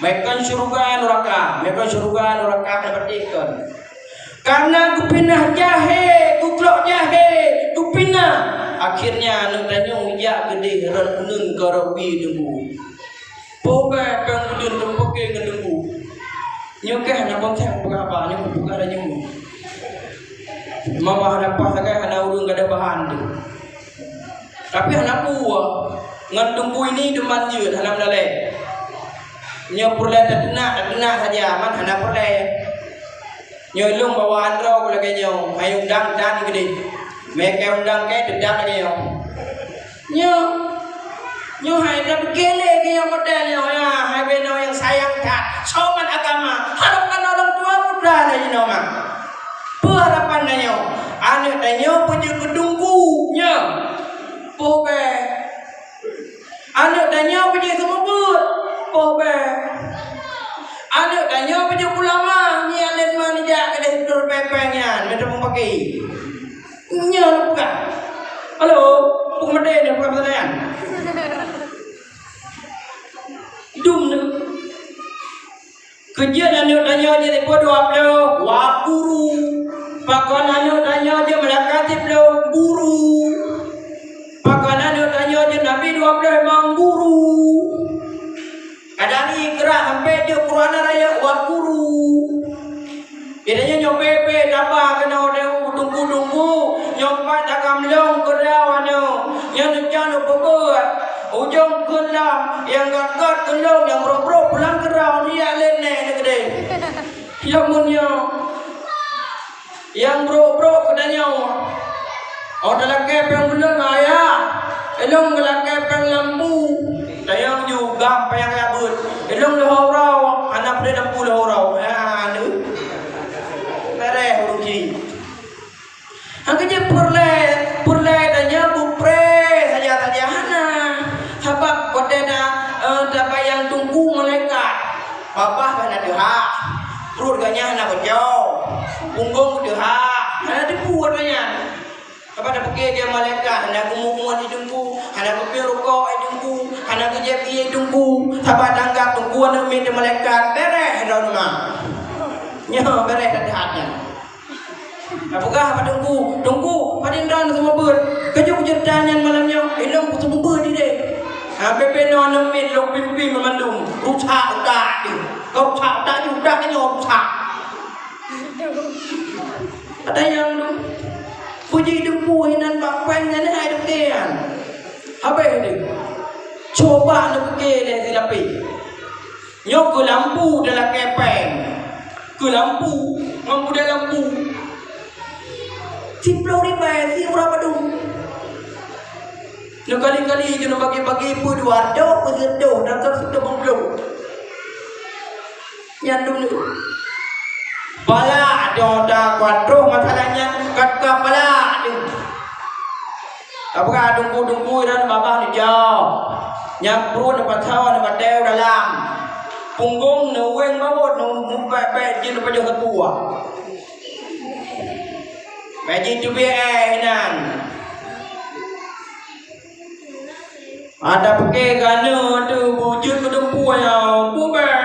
Meukan syeuruga nuraka, meukan syeuruga nuraka, tapeutihkan. Kareuna geupinah jahé, geuglok jahé, geupinah. Akhirnya aneuk tanyoe jak keudeh rot uneun keu rot wie teungku. Poh bèe péng uneun teupeuke ngon teungku. Nyoe keuh hana konsep peugah haba, nyoe peugah laju. Mama hana paih sagai hana ureueng gada bahan teuh. Tapi hana peue, ngon teungku ini deuman jeuet hana meudalée. Nyoe peureulée tateunak, tateunak saja, man hana peureulée. Nyoe lôn bawaan droe lagée nyoe, hai undang dan keudeh. Meuke undang ke teudak lagée nyoe. Nyoe, nyoe hai tapike lé keu nyang model nyoe, ya, hai binoe nyang sayang that. Soe man agama, harapkan orang tua putra lagée nyoe, ma. Peue harapan tanyoe? Aneuk tanyoe beujeuet keu teungku, nyoe. Poh bèe. Aneuk tanyoe beujeuet seumeubeuet, poh bèe. Aneuk tanyoe beujeuet ulama, nyan lé man jak keudeh tur pépéng nyan, meuteumé paki. Nyoe lôn peugah. Halo, peue meudeh nyoe peugah meunan. Dum nyoe. Keujeuet aneuk tanyoe jeuet sipeuet dua plôh, wak guru. Pakon aneuk tanyoe jeuet malaikat siploh, guru. Pakon aneuk tanyoe jeuet nabi dua plôh limong, guru. Kadang i geura sampoe jeuet Quran rayeuk, wak guru. Geutanyoe nyoe pé-pé taba keunoe deuh teungku-teungku, nyoe pat takamlong keudroe nyoe, nyoe neucok neupeubeuet. Ujong keulam nyang gét-gét keulam nyang brok-brok pulang keudroe nyak lé nèk neugeudeh. Nyang meunyoe nyang brok-brok keutanyoe. Oh talakée péng buleuen ayah, ilong geulakée péng lampu. Tayong ju gam payah kaya beuet. Ilong leuhô uroe, hana peudeh lampu leuhô uroe. Ya, nu. Tareh ureueng jih. Hana jeuet peureulée, peureulée tanyoe beupreh saja-saja hana. Sabab watée na, eh, tabayang teungku malaikat, babah hana teuhah, pruet gobnyan hana bocor, punggong teuhah, hana teupeu watée nyan. Sabab tapike dia malaikat hana geumuet-muet di teungku, hana geupiep rukok di teungku, hana geujieb ié di teungku, sabab tanggap teungku aneuk miet di malaikat, bereh droe teuma. Nyoe bereh that-that nyan. Tapeugah bak teungku, "Teungku, padum droe seumeubeuet? Keujeuet-keujeuet that nyan malam nyoe, ilong seumeubeuet ideh." Ha, bèe-bèe nyoe aneuk miet lôn pimpén meumandum, rusak utak jih. Ka rusak utak jih, utak nyoe rusak. Ada nyang puji teungku hinan bak péng nyan hai deukeue nyan. Habéh deh. Cuba neupike lé silapeh. Nyoe keu lampu talakée péng. Keu lampu, ngon budai lampu. Siploh ribèe, si uroe padum. Neukali-kali jih neubagi-bagi peue dua reutôh, peue sireutôh, dan ka sireutôh limong ploh. Nyan dum nyoe. Pala dong ta kuat troh masalah nyan, kat ka pala dong. Tapeugah teungku-teungku nyan babah neucok. Nyang pruet neupasoe neubatèe u dalam. Punggong neuwéng bawot neubèk-bèk jih neupajoh sapeue. Bèk jiteubiet éh inan. Ada pike gana tu bujur keudumpu nyang bubèe.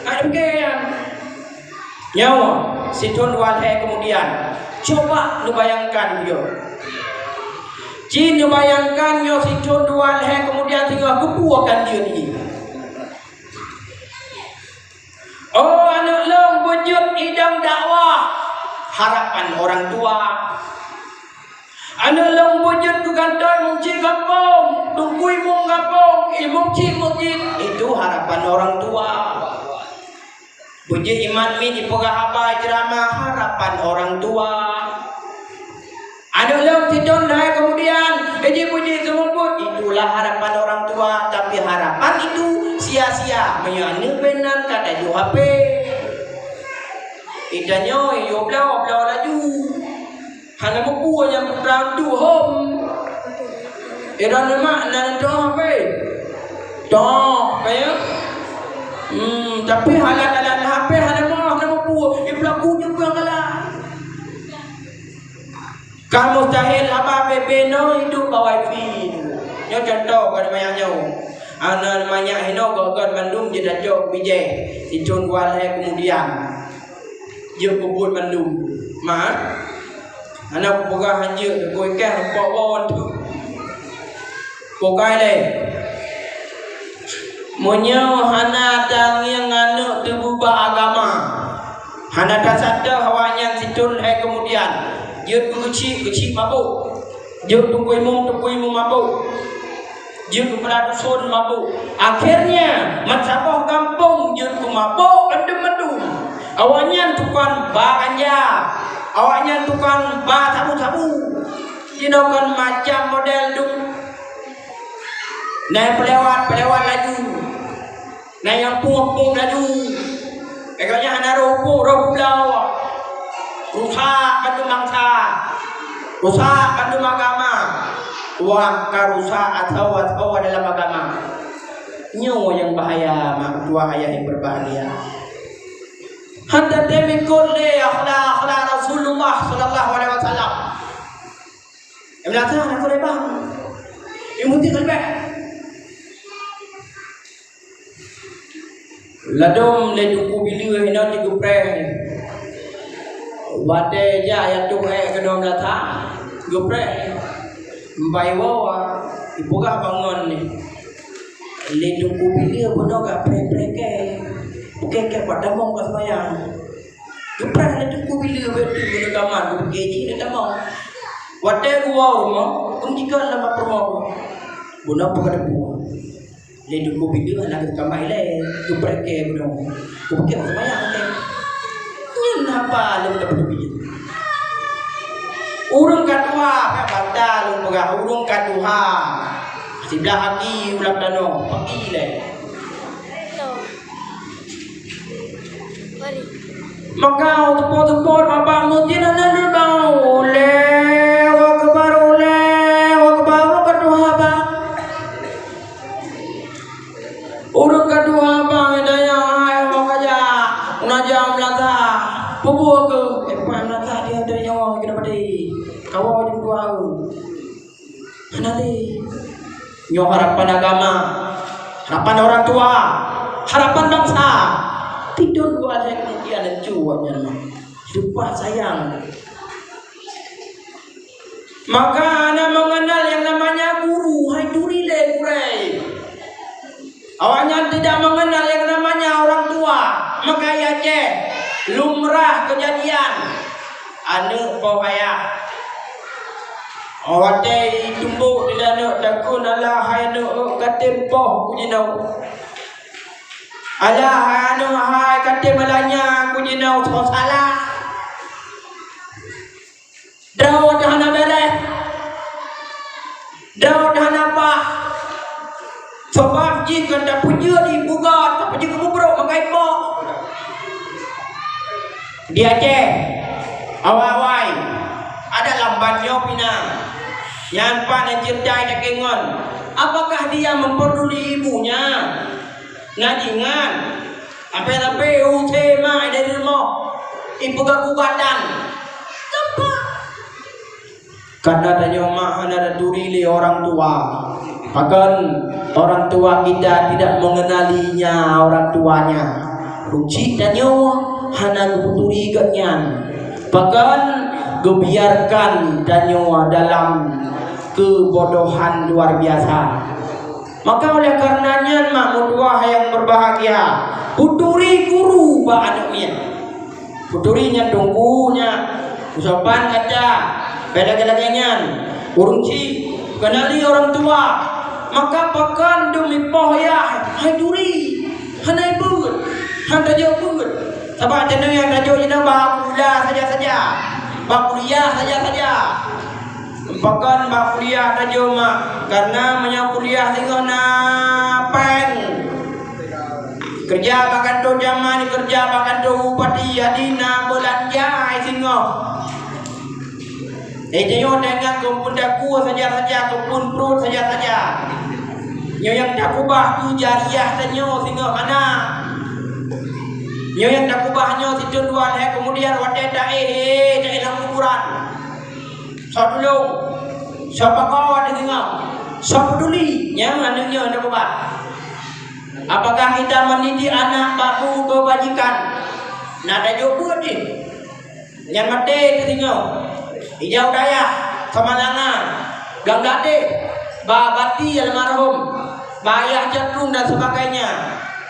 Ada pike nyan. Nyoe, sithon dua lhèe kemudian, coba neubayangkan bujur. Ci neubayangkan nyoe sithon dua lhèe keumudian singoh geupeu akan jeuet ié. Oh, aneuk lôn beujeuet idang dakwah, harapan orang tua. Aneuk lôn beujeuet keu kantô imum cit gampông, teungku imum gampông, imum cit meuseujid, itu harapan orang tua. Beujeuet imat mit ipeugah haba, ceramah, harapan orang tua. Aneuk lôn sithon lhèe keumudian, iji puji seumeubeuet, itulah harapan orang tua, tapi harapan itu sia-sia meunyoe aneuk pih nan ka tajok H P. Itanyoe yôh bloe-bloe laju. Hana meupeue nyang peugah tu hom. Iran lemak nan toh H P. Toh, ka ya? Hmm, tapi halat-halat H P hana meuah, hana meupeue. Ipeulaku nyoe peue halat. Ka mustahil haba bebe nyoe hidup bak wifi. Nyoe contoh kon manyak nyoe. Aneuk manyak hinoe gobnyan mandum jeuet tacok bijéh. Sithon dua lhèe keumudian, jeuet peubuet mandum. Ma, hana kupeugah hanjeuet, keu ikan rumpok bon tu. Pokai lé. Meunyoe hana tangieng aneuk teubeubah agama, hana tasadar awaknyan sithon lhèe keumudian, jeuet keu keuchik, keuchik mabök. Jeuet teungku imum, teungku imum mabök. Jeuet keu keupeula duson mabök. Akhirnya, meusaboh gampông jeuet keu mabök bandum-bandum. Awaknyan tukang ba ganja. Awaknyan tukang ba sabu-sabu. Jinoe kon macam model dum. Nah, peulewat, peulewat laju. Na nyang pueng-pueng laju. Lagèe nyan hana roh pueng, roh gula. Rusak bandum bansa. Rusak bandum agama. Wah, ka rusak atau-atau dalam agama. Nyoe nyang bahaya, mak tuah ayah yang berbahagia. Hana tem ikot lé akhlak-akhlak Rasulullah sallallahu alaihi wasallam. Nyang meunasah hana ikot lé bang. Nyang muti kan bang. Ladôm lé Teungku Bileu hinoe jigeupreh. Watèe jak yatoh ék keunoe meulata, geupreh. Mbai woe, ipeugah bangon nyan. Lé Teungku Bileu bunoe ka preh-preh kèe. Kèe-kèe pat tamong ka seumayang. Geupreh lé Teungku Bileu, beutôi bunoe kaman, geupike jih lé tamong. Watèe geuwoe rumoh, keuneuk jikheun lam peurumoh. Bunoe peue ka teupeue. Lé Teungku Bileu hana geutamah ilèe, geupreh kèe bunoe. Geupike seumayang kèe. Nyan haba lôn dapat duit. Ureueng ka tuha, ka bata lôn peugah, ureueng ka tuha. Siblah aki u lam tanoh, pagi lé. Maka teupot-teupot babah meuseujid hana neubang. Allahu Akbar, Allahu Akbar, ureueng ka tuha bang. Ureueng ka tuha bang, dayah hai ho kaja. Una jam lata. Peubuet keu, eh, pan lata dia dari nyawa kena pedih. Kawa jum tuha. Hana lé. Nyoe harapan agama, harapan orang tua, harapan bangsa. Tidur dua hari kemudian, hancur awaknyan. Lupa sayang. Maka hana mengenal yang namanya guru, hai turi lé gurèe. Awaknyan tidak mengenal yang namanya orang tua. Maka i Aceh lumrah kejadian aneuk poh ayah. Watèe itumbok di aneuk takheun, "Alah hai aneuk, ka tem poh ku jinoe. Alah hai aneuk, hai ka tem alah nyan ku jinoe, soe salah." Droe teuh hana bèrèh. Droe teuh hana paih. Sabab jih kon tapeujeuet ibu gét, tapeujeuet keu mubrok meukai po. Di Aceh, awai-awai, adat lamban nyoe pih na. Nyan pat na ceutai takengon. Apakah dia memperduli ibunya? Na diingat. Sampai-sampai use ma dari rumoh, ipeugah gugatan. Kenapa? Karena tanyoe mak hana taturi lé orang tua. Pakon orang tua kita tidak mengenalinya orang tuanya. Runcit tanyoe hana geuturi gobnyan. Pakon geubiarkan tanyoe dalam Keubodohan luar biasa. Maka oleh karena nyan, mak meutuah yang berbahagia, peuturi guru bak aneuk miet. Peuturi nyan teungku nyan, usopan kaca, bèk lagèe-lagèe nyan. Ureueng chik, kenali orang tua. Maka pakon demi poh yah, hai turi, hana ibeuet, hana tajok beuet. Sabab tanyoe nyang tajok jinoe bak kuliah saja-saja. Bak kuliah saja-saja. Pakon bak kuliah tajok, mak, karena meunyoe kuliah singoh na péng. Keureuja bak kantô camat, keureuja bak kantô bupati, jadi na beulanja singoh. Eh, tanyoe teuingat keupeue takue saja-saja, keupeue pruet saja-saja. Nyoe nyang takubah keu jariah tanyoe singoh hana. Nyoe nyang takubah nyoe sithôn dua lhèe keumudian watèe taéh, eh, taéh lam kuburan. Soe tulông, soe pakoe watèe singoh, soe peuduli, nyan aneuk nyoe nyang takubah. Apakah kita mendidik anak bak bu kebajikan? Na tajok beuet jih. Nyan maté teuh singoh. Ijak u dayah, Samalanga, Blang Gadeh, bak bati almarhum, bak ayah Catrun dan sebagainya.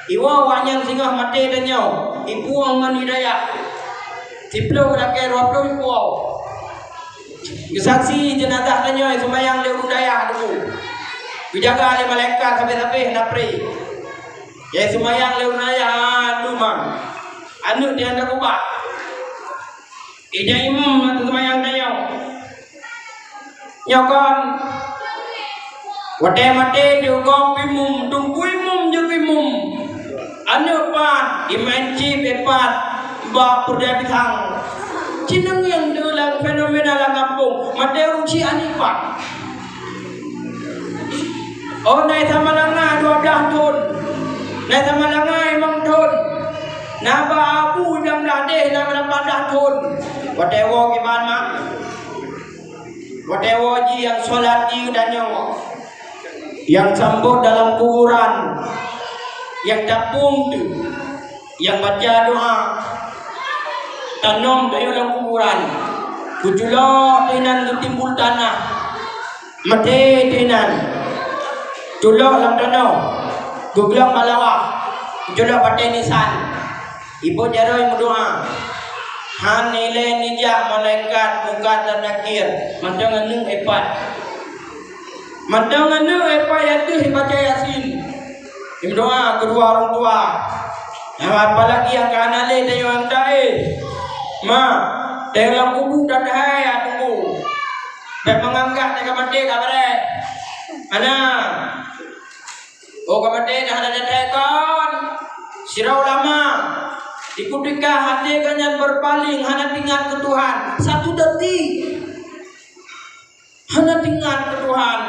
Iwoe awak nyan singoh maté tanyoe, ipuwoe ngon di dayah. Siplôh lakèe dua plôh ipuwoe. Geusaksi jeunazah tanyoe seumayang lé ureueng dayah teungku. Geujaga lé malaikat sabe-sabe na pri. Nyang seumayang lé ureueng dayah, ah, tu mang. Aneuk nyan takubah. Ija imum ateueh seumayang tanyoe. Nyoe kon, watèe maté jeuet gob imum, teungku imum jeuet imum. Aneuk pat, iman cit ipat bak peureudèe pisang. Ci neungieng deuh lam fenomena lam gampông, maté ureueng chik aneuk pat. Oh, na i Samalanga dua blaih thôn, na i Samalanga limong thôn, na bak Abu limong blaih deh, na lapan blaih thôn. Watèe woe kiban mak, watèe woe jih nyang solat jih geutanyoe, nyang sambot dalam kuburan, nyang tapeueng teuh, nyang baca doa, tanom teuh lam kuburan, geuculok teuh inan geutimbul tanah. Maté teuh inan, culok lam tanoh, geuglong bak lawah, culok batèe nisan, iboh jaroe meudoa. Han ilèe neujak malaikat Mungkar dan Nakir, mantong aneuk ipat. Mantong aneuk ipat yah deuh ibaca Yasin. Meudoa keudua ureueng tua. Apalagi nyang ka hana lé tanyoe nyang taéh. Ma, tanyoe lam kubu that hai, ya, teungku. Bèk meunganggap tanyoe ka maté ka beureh. Hana. Oh, ka maté dah hana that hai kon. Sidroe ulama, di kutika até geuh nyan beupaleng hana teuingat keu Tuhan. Satu detik. Hana teuingat keu Tuhan.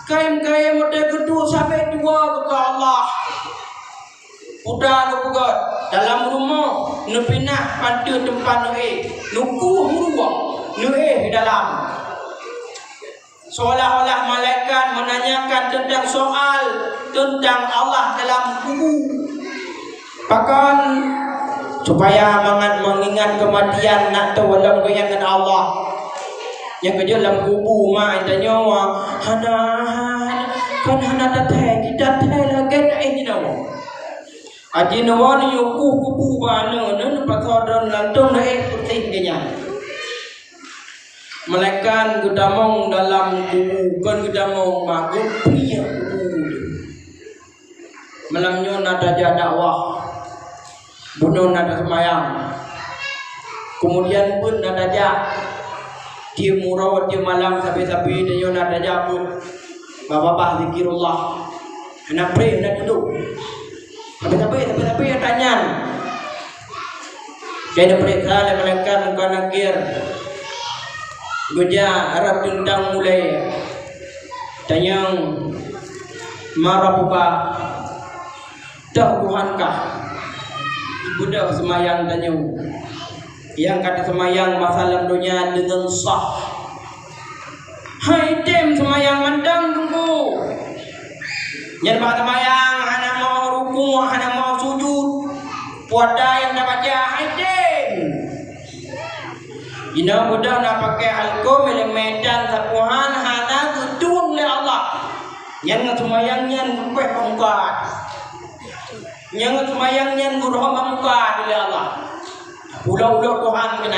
Kayém-kayém watèe geuduek sabé dua keu Allah. Putra geupeugöt dalam rumoh, neupinah panteue teumpat neuéh, neukueh urueng, neuéh di dalam. Seolah-olah malaikat menanyakan tentang soal tentang Allah dalam kubu. Pakon? Supaya mangat mengingat kematian nak teuh lom geuingat ngon Allah. Nyang keujeuet lam kubu ma tanyoe hana, hana, kan hana tathèe, tathèe lagèe taéh jinoe. Aji neuwoe neuyue kueh kubu bak aneuk, neupasoe droe lantong neuéh peutéh geuh nyan. Malaikat geutamong dalam kubu, kon geutamong, ma geupriek kubu. Malam nyoe na tajak dakwah, bunoe na taseumayang. Keumudian beuet na tajak, tiep uroe tiep malam sabe-sabe tanyoe na tajak beuet, babah-babah zikirullah. Hana preh, hana dudoe. Sabe-sabe, sabe-sabe nyang tanyan. Jadi peuriksa lé malaikat Mungkar Nakir. Geujak rab teuntang mulai. Tanyong, "Man rabbuka?" Toh Tuhan kah? Beudôh seumayang tanyoe. Nyang ka taseumayang masa lam donya deungon sah. Hai tem seumayang mantong teungku. Nyan bak seumayang hana mo rukuk, hana mo sujud. Puasa nyang tabaca hai tem. Jinoe beudôh na pakai alko, milék medan, sapuhan, hana geutu Nyang seumayang nyan leupah bak muka. Nyang seumayang nyan geuroh bak muka lé Allah. Ulo-ulo Tuhan keunan.